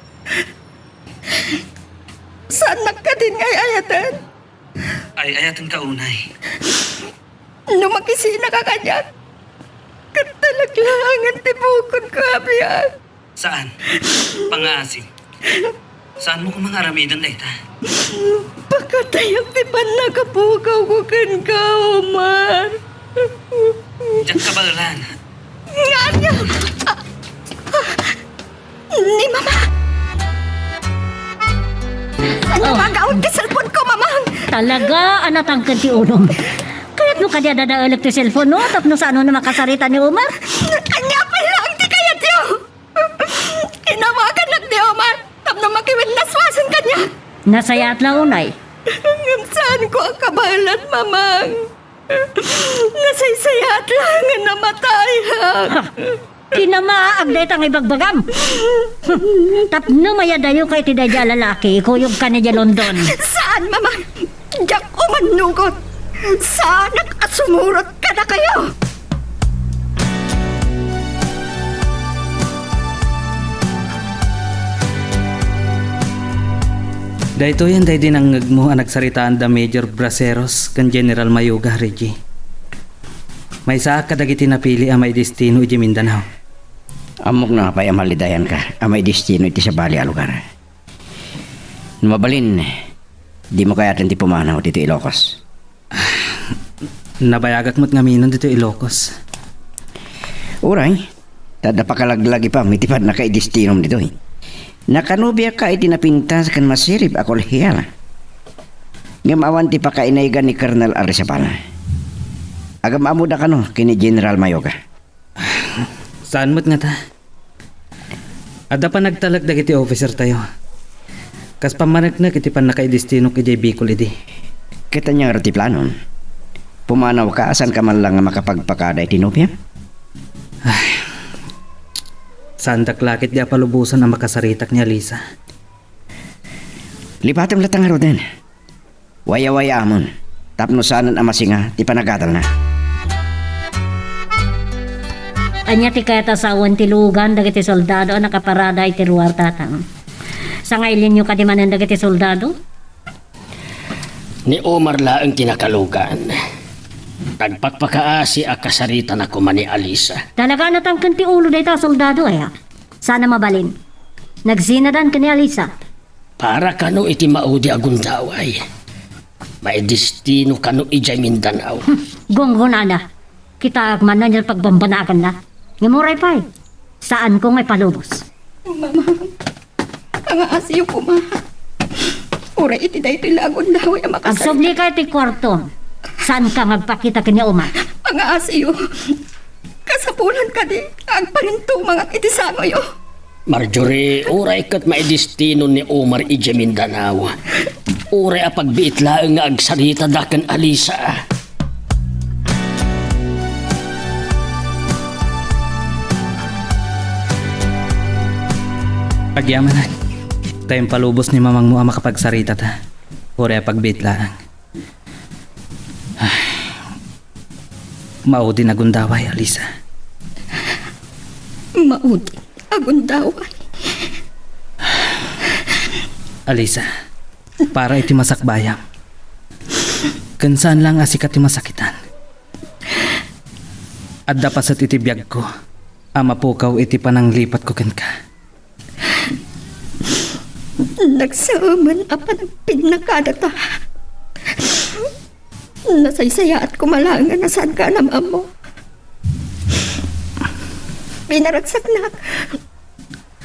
Saannak kadin nga ay-ayaten? Ay-ayatenka unay. No makisinaka kaniak, ket talaglaangan ti bukodko a biag. Saan? Pangngaasim. Saanmo koma nga aramiden dayta? Pakatayak ti pannakapukawko kenka, Omar. Diak kabaelan. Ngania? Ah, ah, ni Mama! Ania Oh. nga agaw ti cellphone ko, Mamang? Talaga a natangked ti ulom. Kayatmo kadi a dadaelek ti cellphone, no? Tapno saanon a makasarita ni Omar? Ania pay laeng ti kayatyo? Inawagannak ni Omar tapno makiwinnaswasen kaniak. Nasayaat la unay. Ngem saanko a kabaelan, Mamang. Nasaysayaat laeng a namatayak. Ha! Kinamaag dayta nga ibagbagam. Tapno mayadayoka iti daydiay a lalaki, ikuyogkan idiay London. Saan, Mamang. Diak umannugot. Saanak a sumurot kadakayo. Daytoyen daydi nangngegmo a nagsaritaanda Major Braceros ken General Mayuga, Reggie. Maysaak kadagiti napili a maidestino idiay Mindanao. Ammok na pay a malidayanka a maidestino iti sabali a lugar. No mabalin, dimo kayaten ti pumanaw ditoy Ilocos. Nabayagak met ngamin ditoy Ilocos. Uray, ta adda pakalaglagipam iti pannakaidestinom ditoy. Nakanubiaka iti napintas ken masirib a kolehiyal. Ngem awan ti pakainaygan ni Colonel Arizabal. Agam-amoda kano ken ni General Mayoga. Saan met ngata? Adda panagtalek dagiti officer tayo. Kas pammaneknek iti pannakaidestinok idiay Bicol idi. Ket ania ngarud ti planom? Pumanawka a saanka man lang nga makapagpakada iti nobiam? Ay, saandak la ketdi a palubosan a makasaritak ni Alisa. Lipatem latta ngaruden. Wayawayamon, tapno saanen a masinga ti panagadalna. Ania ti kayat a sawen ti lugan dagiti soldado a nakaparada iti ruar, Tatang? Sangailinyo kadi manen dagiti soldado? Ni Omar laeng ti nakalugan. Nagpakpakaasi a kasaritan a koma ni Alisa. Talaga a natangken ti ulo dayta a soldado, aya? Saan a mabalin. Nagsinadan ken ni Alisa. Para kano iti maudi a gundaway. Maidestino kano idiay Mindanao. Gunggonana. Kitaak man no ania ti pagbambanaganna. Ngem uray pay, saanko nga ipalubos. Mama, pangaasiyo koma. Uray iti daytoy la a gundaway a makasarita. Agsublika iti kuartom. Saanka nga agpakita ken ni Omar? Pangaasiyo. Kasapulan kadi nga agparintumangak iti sangoyo? Marjorie, uray ket maidestino ni Omar idiay Mindanao. Uray a pagbiit laeng nga agsaritada ken Alisa. Agyamanak, ta impalubos ni mamangmo a makapagsarita ta. Uray a pagbiit laeng. Ay, maudin a gundaway, Alisa. Maudin a gundaway. Alisa, para iti masakbayam. Ken saan lang a sika ti masakitan. Adda paset iti biagko a mapukaw iti pananglipatko kenka. Nagsaamen a panagpinnakadata. Nasaysayaat koma laeng a saanka a nam-ammo. Pinaragsaknak.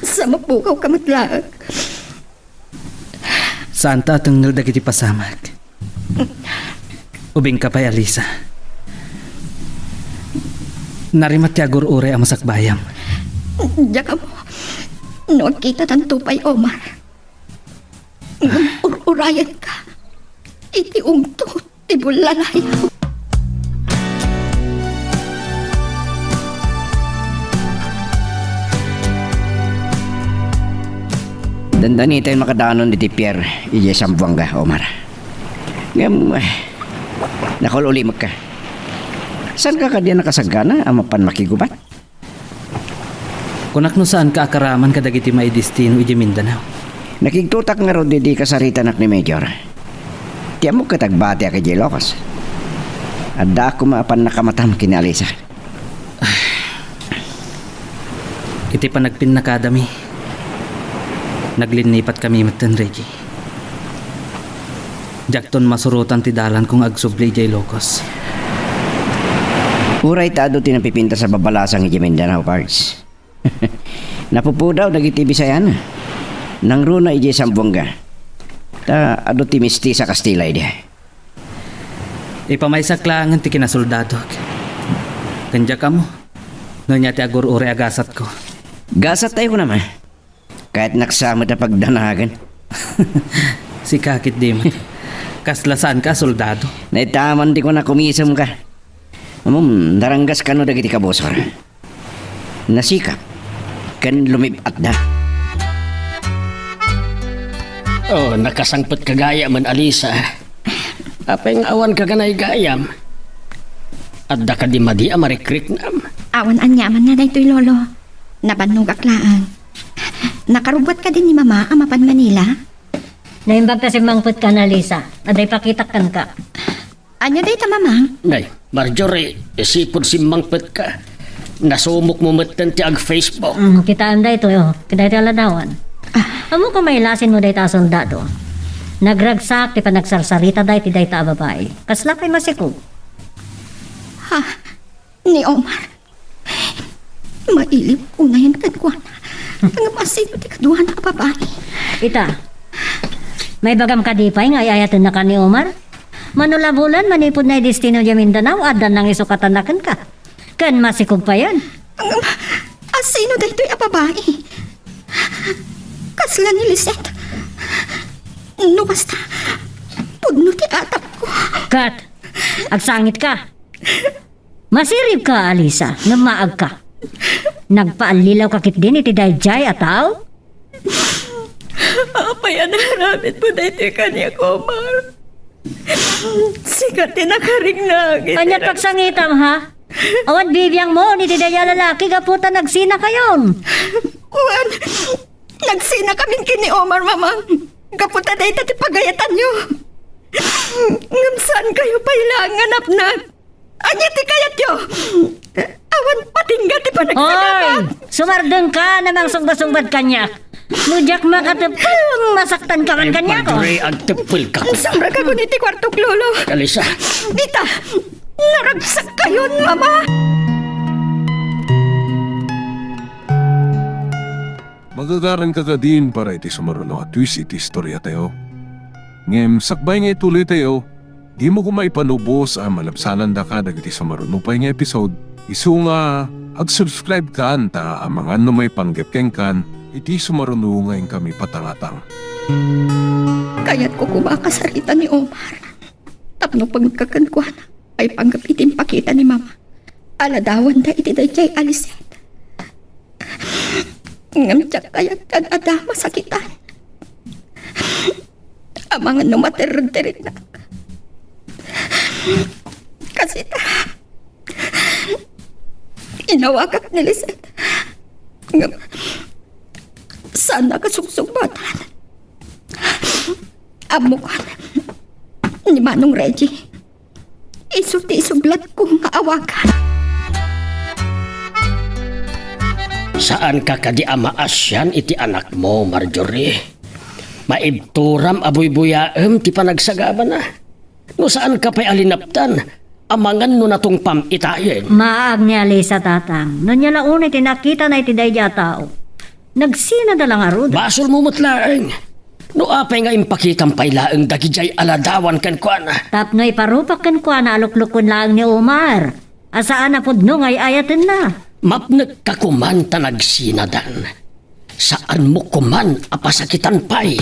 Sa mapukawka met laeng. Saanta a tengngel dagiti pasamak. Ubingka pay, Alisa. Narimat ti agur-uray a masakbayam. Diak ammo no agkitatanto pay, Omar. Ngem ur-urayenka iti ungtot ti bullalayo. Dandani tayo makadanon iti pier idiay Zamboanga, Omar. Ngem, eh, nakaul-ulimekka. Saanka kadi a nakasagana a mapan makigubat? Kunak no saanka a karaman kadagiti maidestino idiay Mindanao. Nakigtotak ngarud idi kasaritanak ni Major. Ti ammok ket agbatiak idiay Ilocos. Addaak koma a pannakamatam ken ni Alisa. Iti panagpinnakadami, naglinnipatmi metten, Reggie. Diakton masurotan ti dalanko nga agsubli idiay Ilocos. Uray ta adu ti napipintas a babalasang idiay Mindanao, Pards. Napupudaw dagiti Bisayana. Nangruna idiay Zamboanga. Ta adu ti mestiza Kastila idi. Ipamaysak laengen ti kinasoldadok. Ken diak ammo no ania ti agur-uray a gasatko. Gasattayo kunam, a? Kayatnak sa met a pagdanagan. Sika ketdi met. Kasla saanka a soldado. Naitaman ti kuna kumisemka. Ammom, naranggas kano dagiti kabusor. Nasikap ken lumib-atda. Oh, nakasangpetka gayam, Alisa. Apay nga awanka kanay gayam? Adda kadi madi a marikriknam? Awan aniamanna daytoy, Lolo. Nabannogak laeng. Nakarubbuat kadi ni Mama a mapan Manila? Naimbag ta simmangpetka, Alisa. Adda ipakitak kenka. Ania dayta, Mamang? Nay, Marjorie, isipud simmangpetka. Nasumokmo metten ti ag-Facebook. Mm, kitaem daytoy, oh. Daytoy a ladawan. Ammok a mailasinmo dayta a soldado. Nagragsak ti panagsarsaritada iti dayta a babai. Kasla pay masikog. Ha? Ni Omar? Mailiw unayen kenkuana. Ngem asino ti kaduana a babai? Ita, maibagam kadi pay nga ay-ayatennaka ni Omar? Mano la bulan, manipud naidestino diay Mindanao, adda nangisukatan kenka. Ken masikog payen. Ngem asino daytoy a babai? Kasla ni Lisette. No kasta, pudno ti atapko. Kat, agsangitka. Masiribka, Alisa, ngem maagka. Nagpaallilawka ketdin iti daydiay a tao? Apay a naaramidmo daytoy kaniak, Omar? Sika ti nakaringnag iti... Ania ti agsangitam, ha? Awan bibiangmo iti daydiay a lalaki gapu ta nagsinakayon. Wen, nagsinakamin ken ni Omar, Mamang, gapu ta dayta ti pagayatanyo. Ngem saankayo pay laeng nga napnag. Ania ti kayatyo? Awan patingga ti panagsagaba. Oy! Sumardengka, Mamang, sungbasungbad kaniak. No diak makateppel, masaktanka man kaniak, oh. Madre, agteppelka. Sumrek iti kuartok, Lolo. Alisa. Dita, naragsakkayon, Mama. Magagaranka kadin para iti sumaruno a twist iti istoriatayo. Ngem sakbay nga ituloytayo, dimo koma ipanubos a malabsanandaka dagiti sumaruno pay nga episode, isu nga ag-subscribe kan ta amangan no maipanggep kenkan iti sumaruno nga inkami patangatang. Kayatko koma a kasarita ni Omar tapno pangngegka kenkuana. Maipanggep iti impakita ni Mama a ladawanda iti daydiay a Lisette. Ngem diak kayat nga adda masakitan. Amangan no materedderennak. Kastoy ta, inawagak ni Lisette. Ngem saanna a kasungsungbatan. Ammok ni Manong Reggie. Isu ti isublatko nga awagan. Saanka kadi a maasian iti anakmo, Marjorie? Maibturam a buybuyaem ti panagsagabana. No saanka pay a linaptan, amangan no natungpam itayen. Maag ni Alisa, Tatang. No ania la unay ti nakitana iti daydiay a tao, nagsinada la ngarud. Basolmo met laeng. No apay nga impakitam pay laeng dagidiay a ladawan kenkuana? Tapno iparupak kenkuana a luklukoen laeng ni Omar a saan a pudno nga ay-ayatenna. Mapnekka koman ta nagsinadan. Saanmo koman a pasakitan pay.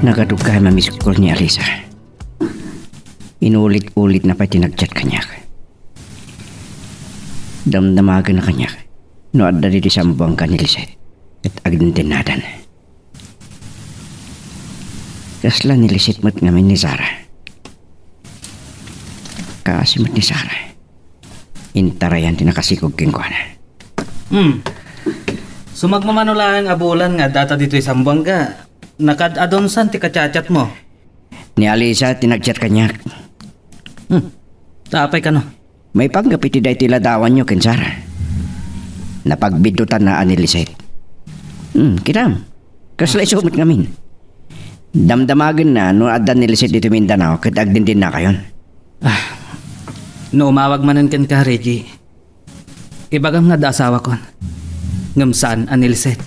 Nagadugay a mamiskol ni Alisa. Inulit-ulitna pay ti nag-chat kaniak. Damdamagenna kaniak no adda ditoy Zamboanga ni Lisette ket agdindinnadan. Kasla ni Lisette met ngamin ni Sara. Kaasi met ni Sara. Intarayan ti nakasikog kenkuana. Hmm. Sumagmamano laeng a bulan nga addata ditoy Zamboanga. Nakaad-adunsan ti ka-chat-chatmo. Ni Alisa ti nag-chat kaniak. Hmm. Ta apay kano? Maipanggep iti daytoy ladawanyo ken Sara. Napagbiddutanna a ni Lisette. Hmm, kitam. Kasla isu met ngamin. Damdamagenna no adda ni Lisette ditoy Mindanao ket agdindinnakayon. Ah, no umawag manen kenka, Reggie, ibagam nga adda asawakon, ngem saan a ni Lisette.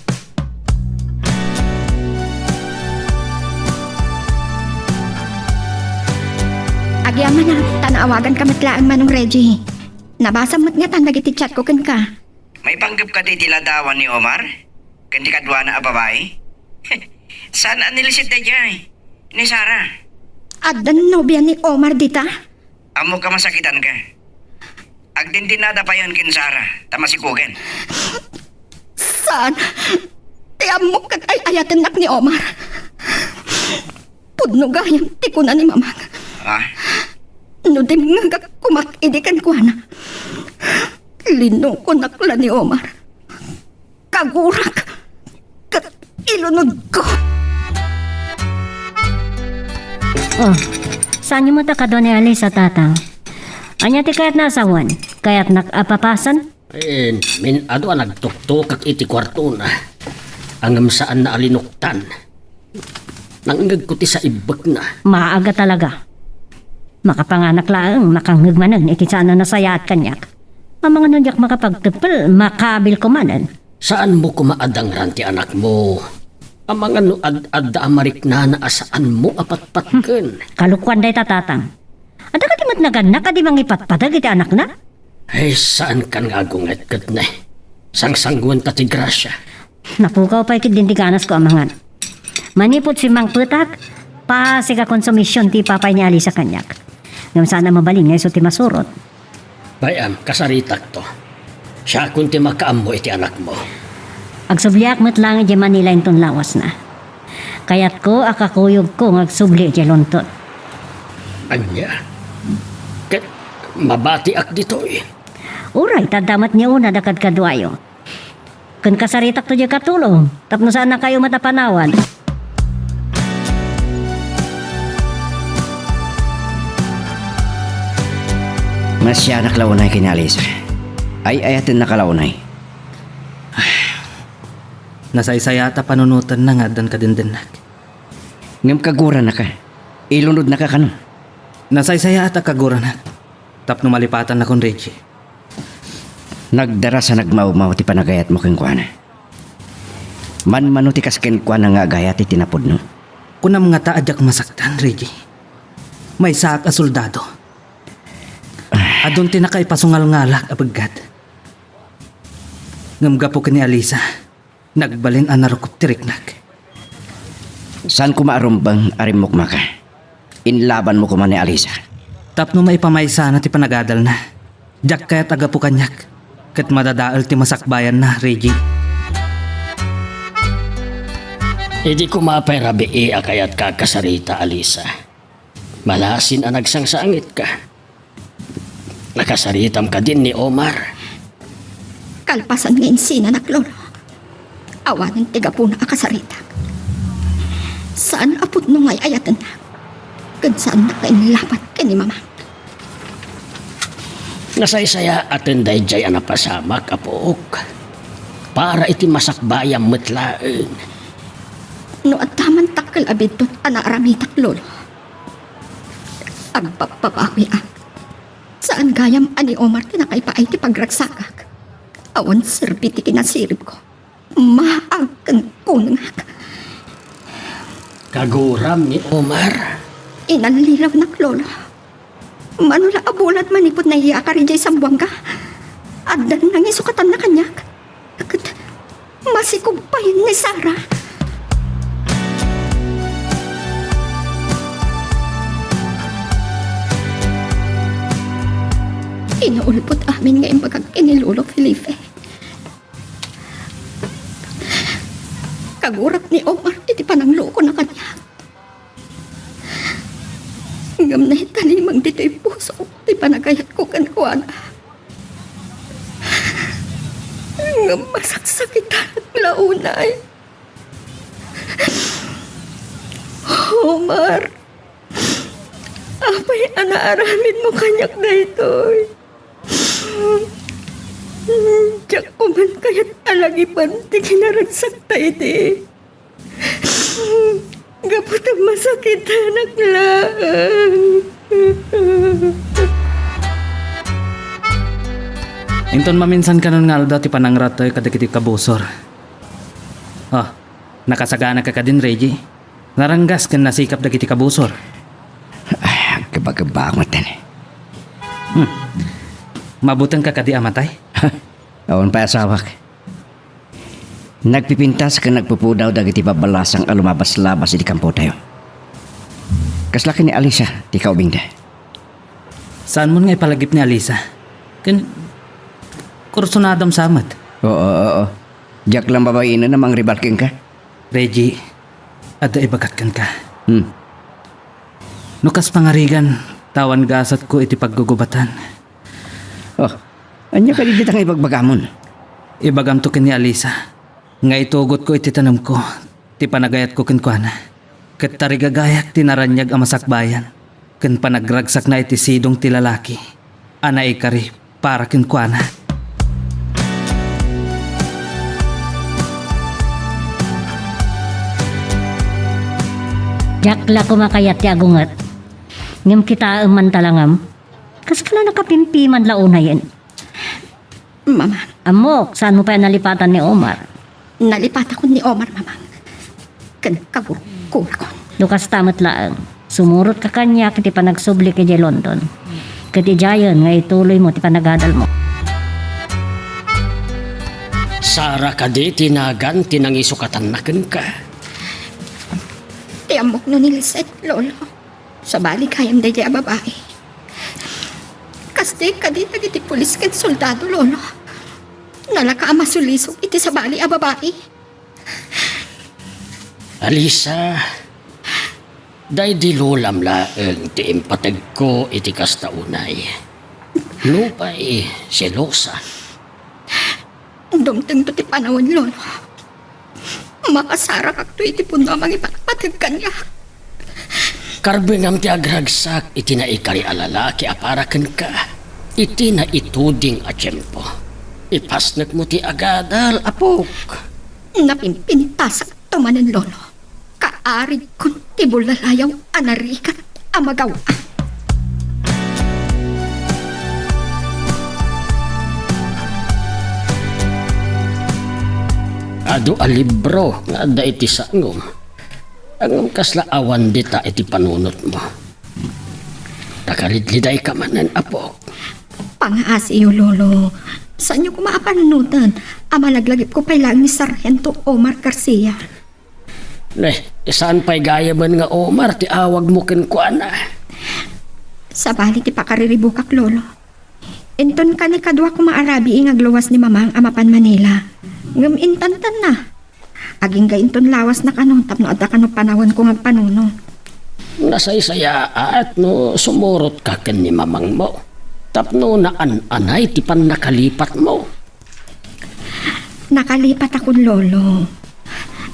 Agyamanak, ta naawaganka met laeng, Manong Reggie. Nabasam met ngatan dagiti chatko kenka. Maipanggep kadi ti ladawan ni Omar ken ti kaduana a babai? Saan a ni Lisette daydiay? Ni Sara? Adda nobia ni Omar dita? Ammok a masakitanka. Agdindinnada payen ken Sara ta masikogen. Saan ti ammok ket ay-ayatennak ni Omar. Pudno gayam ti kuna ni Mamang. Ah? No dimngegak koma idi kenkuana, linukonak la ni Omar. Kagurak ket ilunodko. Oh, saanyo met a kadua ni Alisa, Tatang? Ania ti kayatna a sawen? Kayatnak a papasen? Wen, min-adu a nagtuktukak iti kuartona. Ngem saanna a linuktan. Nangngegko ti saibbekna. Maaga talaga. Makapanganak laeng, makangngeg manen iti saan a nasayaat kaniak. Amangan no diak makapagteppel, makabilko manen. Saanmo koma a dangran ti anakmo? Amangan no ad-adda a mariknana a saanmo a patpatgen. Kalokuan dayta, Tatang. Adda kadi met nagannak a di mangipatpateg iti anakna? Ay, saankan nga agunget ket ne. Sangsanguanta ti grasia. Napukaw pay ketdin ti ganasko, amangan. Manipud simmangpetak, pasig a konsumision ti ipapay ni Alisa kaniak. Ngem saan a mabalin nga isu ti masurot. Bay-am, kasaritakto. Siakon ti makaammo iti anakmo. Agsubliak met laeng idiay Manila inton lawasna. Kayatko a kakuyogko nga agsubli idiay Lonton. Ania? Ket mabatiak ditoy. Uray, ta adda met ni Ona a kadkaduayo. Ken kasaritakto diay katulong, tapno saannakayo met a panawan. Masianak la unay ken ni Alisa. Ay-ayatennaka la unay. Nasaysayaat a panunotenna nga addan kadendennak. Ngem kagurannaka. Ilunodnaka kano? Nasaysayaat a kaguranak. Tapno malipatannakon, Reggie. Nagdaras a nagmawmaw ti panagayatmo kenkuana. Manmano ti kas kenkuana nga agayat iti napudno. Kunam ngata a diak masaktan, Reggie. Maysaak a soldado. Adun ti nakaipasungalngalak a biggat. Ngem gapu ken ni Alisa, nagbalin a narukop ti riknak. Saan koma a rumbeng a rimmukmaka. Inlabanmo koma ni Alisa. Tapno maipamaysana ti panagadalna, diak kayat a gapu kaniak, ket madadael ti masakbayanna, Reggie. Idi koma pay rabii a kayatka agkasarita, Alisa. Malasin a nagsangsangitka. Nakasaritam kadin ni Omar? Kalpasan nga insinanak, Lolo, awanen ti gapuna a kasaritak. Saan a pudno nga ay-ayatennak, ken saannak nga inlaban ken ni Mamang. Nasaysayaaten daydiay a napasamak, apok, para iti masakbayam met laeng. No adda man dakkel a biddut a naaramidak, Lolo, agpappabawiak. Saan gayam a ni Omar ti nakaipaay ti pagragsakak. Awan serbi ti kinasiribko. Maag ken kunengak. Kaguram ni Omar? Inallilawnak, Lolo. Mano la a bulan manipud nayaakar idiay Zamboanga, addan nangisokatanna kaniak. Ket masikob pay ni Sara. Inaulbod amin nga imbagak ken ni Lolo Felipe. Kaguram ni Omar iti pananglokona kaniak. Ngem naitalimeng ditoy pusok ti panagayatko kenkuana. Ngem masaksakitanak la unay. Omar, apay a naaramidmo kaniak daytoy? Diak koman kayat a lagipen ti kinaragsakta idi. Gapu ta masakitanak laeng. Inton maminsan kanon nga aldaw ti panangrattoy kadagiti kabusor. Oh, nakasaganaka kadin, Reggie? Naranggas ken nasikap dagiti kabusor. Ay, agkebakebak metten. Hmm. Mabutengka kadi a matay? Awan pay asawak. Nagpipintas ken nagpupudaw dagiti babbalasang a lumabaslabas iti kampotayo. Kasla ken ni Alisa ti kaubingda. Saanmon nga ipalagip ni Alisa? Ken kursunadam sa met? Oo, oo. Diak la mababainen a mangribal kenka. Reggie, adda ibagak kenka. Hmm. No kas pangarigan, ta awan gasatko iti paggugubatan. Oh, ania kadi dita nga ibagbagamon? Ibagamto ken ni Alisa nga itugotko iti tanemko ti panagayatko kenkuana. Ket tarigagayak ti naraniag a masakbayan ken panagragsakna iti sidong ti lalaki a naikari para kenkuana. Diak la koma kayat ti agunget. Ngem kitaem man talangam. Kaskala nakapimpiman la unayen. Mamang. Ammok, saanmo pay a nalipatan ni Omar? Nalipatakon ni Omar, Mamang. Ken kagurgurakon. No kasta met laeng, sumurotka kaniak iti panagsubli idiay London. Ket idiayen nga ituloymo ti panagadalmo. Sara kadi ti nagan ti nangisukatanna kenka? Ti ammok no ni Lisette, Lolo. Sabali gayam daydiay a babai. Kasdi kadi dagiti pulis ken soldado, Lolo. Nalaka a masulisog iti sabali a babai. Alisa, daydi lolam laeng ti impategko iti kasta unay. Nupay selosa. Dumtengto ti panawen, Lolo. Makasarakakto iti punno a mangipatpateg kaniak. Karbengam ti agragsak iti naikari a lalaki a para kenka iti naituding a tiempo. Ipasnekmo ti agadal, apok. Napimpintasakto manen, Lolo. Kaaridkon ti bullalayaw a narigat a magaw-an. Adu a libro nga adda iti sangom. Ngem kasla awan dita iti panunotmo. Nakalidlidayka manen, apok. Pangaasiyo, Lolo. Saanyo koma a panunoten a malaglagipko pay laeng ni Sargento Omar Garcia. Ne, saan pay gayamen nga Omar ti awagmo kenkuana? Sabali ti pakariribukak, Lolo. Inton kani kadua koma a rabii nga agluwas ni Mamang a mapan Manila. Ngem intantanna. Agingga inton lawasna kano tapno adda kano panawenko nga agpanuno. Nasaysayaat no sumurotka ken ni Mamangmo tapno naan-anay ti pannakalipatmo. Nakalipatakon, Lolo.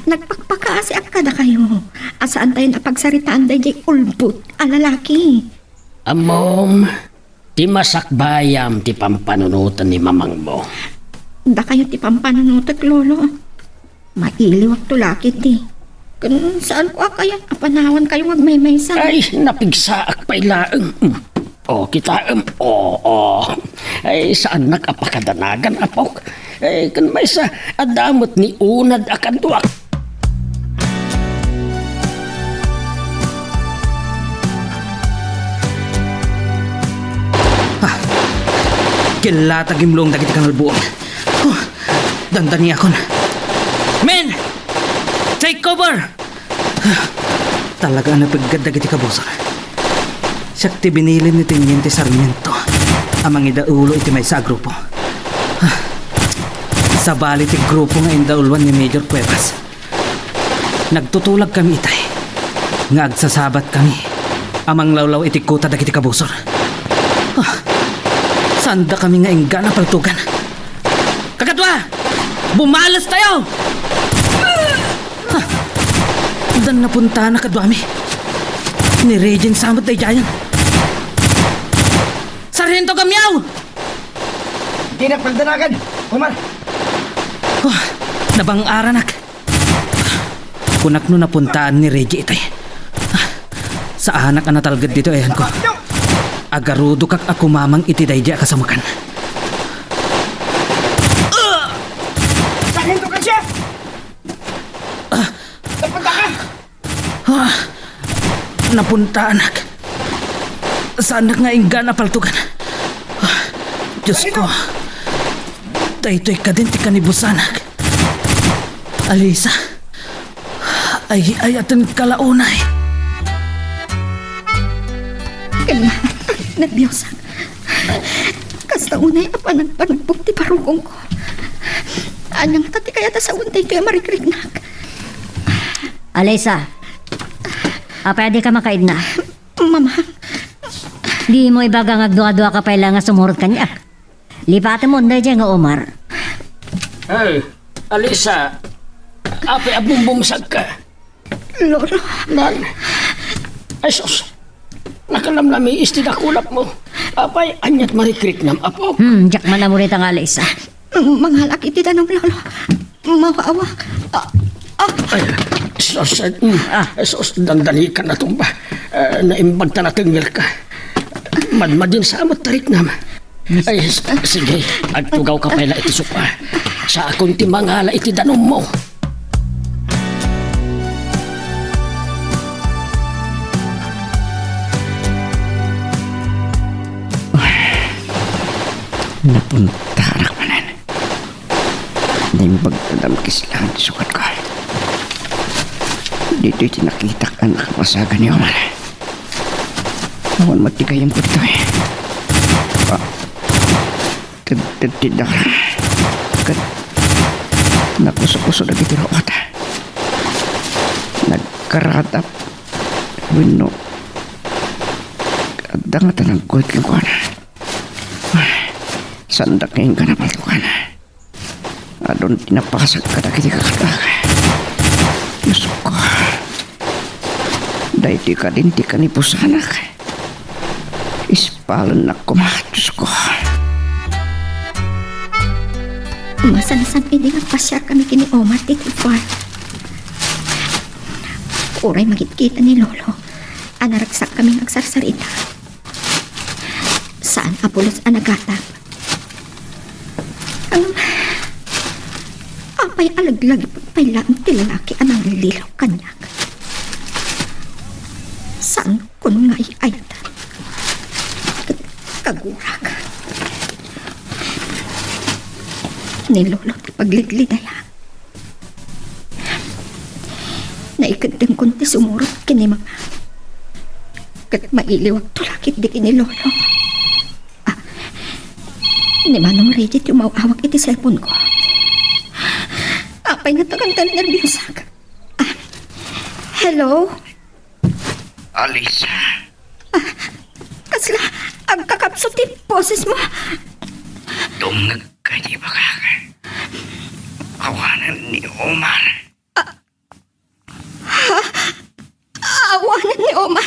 Nagpakpakaasiak kadakayo a saantayon a pagsaritaan daydiay ulbod a lalaki. Ammom, ti masakbayam ti pampanunoten ni Mamangmo. Dakayo ti pampanunotek, Lolo. Mailiwakto la ketdi. Ken saanko a kayat a panawankayo nga agmaymaysa. Ay, napigsaak pay laeng. Mm. O, kitaem. O, o. Ay, saannak a pakadanagan, apok. Ay, ken maysa, adda met ni unad a kaduak. Ah, ken la ta gimlong dagiti kangalbuong. Huh, dandaniakon. Men! Take cover! Talaga a napeggad dagiti kabusor. Siak ti binilin ni Teniente Sarmiento a mangidaulo iti maysa a grupo. Sabali ti grupo nga indauloan ni Major Cuevas. Nagtutulagkami itay nga agsasabatkami a manglawlaw iti kuta dagiti kabusor. Ah, saandakami nga inggana a paltugan. Kakadua! Bumales tayo! Ah, dan napuntanak kaduami. Ni Regine sa met daydiayen. Sargento Gamiao! Dinak pagdanagan, Omar. Ah, nabang-aranak. Kunak no napuntaan ni Reggie itay. Ah, saanak a natalged ditoy ayanko. Agarudokak a kumamang iti daydi a kasamekan. Sargento Garcia! Ah! Napunta ka! Ah! Napuntaanak. Saanak nga inggana a paltugan. Ah, Diyos ko. Daytoy kadin ti kanibusanak. Alisa, ay-ayatenka la unay. Ken, nerbios. Kasta unay a panagpanugbog ti barukongko. Ania ngata ti kayat a sawen daytoy a marikriknak? Alisa, apay a dika makaidna? Mama. Dimo ibaga nga agdua-dua ka pay la nga sumurot kaniak. Lipatem daydiay nga Omar. Eh, Alisa, apay a bumbumsagka? Lolo. Nan. Ay, sus. Nakalamlamiis ti dakulapmo. Apay, ania't marikriknam, apo? Hmm, diak man ammo dayta nga alis, ah. Mangalak iti danum, Lolo. Mawaawak. Ah, ah. Ay, sus, mm, ah, sus, dandani ka natumba. Eh, naimbag ta natengngerka. Madmadin sa amot tariknam. Ay, s-, sige, agtugawka pay la iti sopa. Saakon ti mangala iti danummo. Napuntarak manen. Naimbag ta damkis laeng ti sukat ko. Ditoy ti nakitak a nakapasagan ni Omar. Awan met ti gayyem ditoy. Ah. Tedted ti dara. Ket nakusokuso dagiti ruot. Nagkaratap. Wenno, adda ngata nagkuet kenkuana. Saanda kenka napaltukan. Adun ti napasak kadagiti kakadaka. Diosko. Daytoy kadin ti kanibusanak. Ispalennak koma, Diosko. Masansan idi nagpasiarkami ken ni Omar ditoy farm. Uray makitkitan ni Lolo a naragsakkami nga agsarsarita. Saan a pulos a nagatang. Ngem, apay a laglagipek pay laeng ti lalaki a nanglilaw kaniak? Saan kono nga ay-ayatan ket kagurak. Ni Lolo ti pagliglidayak. Naikeddengkon ti sumurot ken ni Mama. Ket mailiwakto la ketdi ken ni Lolo. Ah, ni Manong Reggie ti umaw-awag iti cellphone ko. Apay nga tagan-tagan nerbiusak. Ah, hello? Alisa. Ah, kasla agkakapsut ti bosesmo? Dumngegka iti ibagak. Awanen ni Omar. Ah, ha? Awanen ni Omar?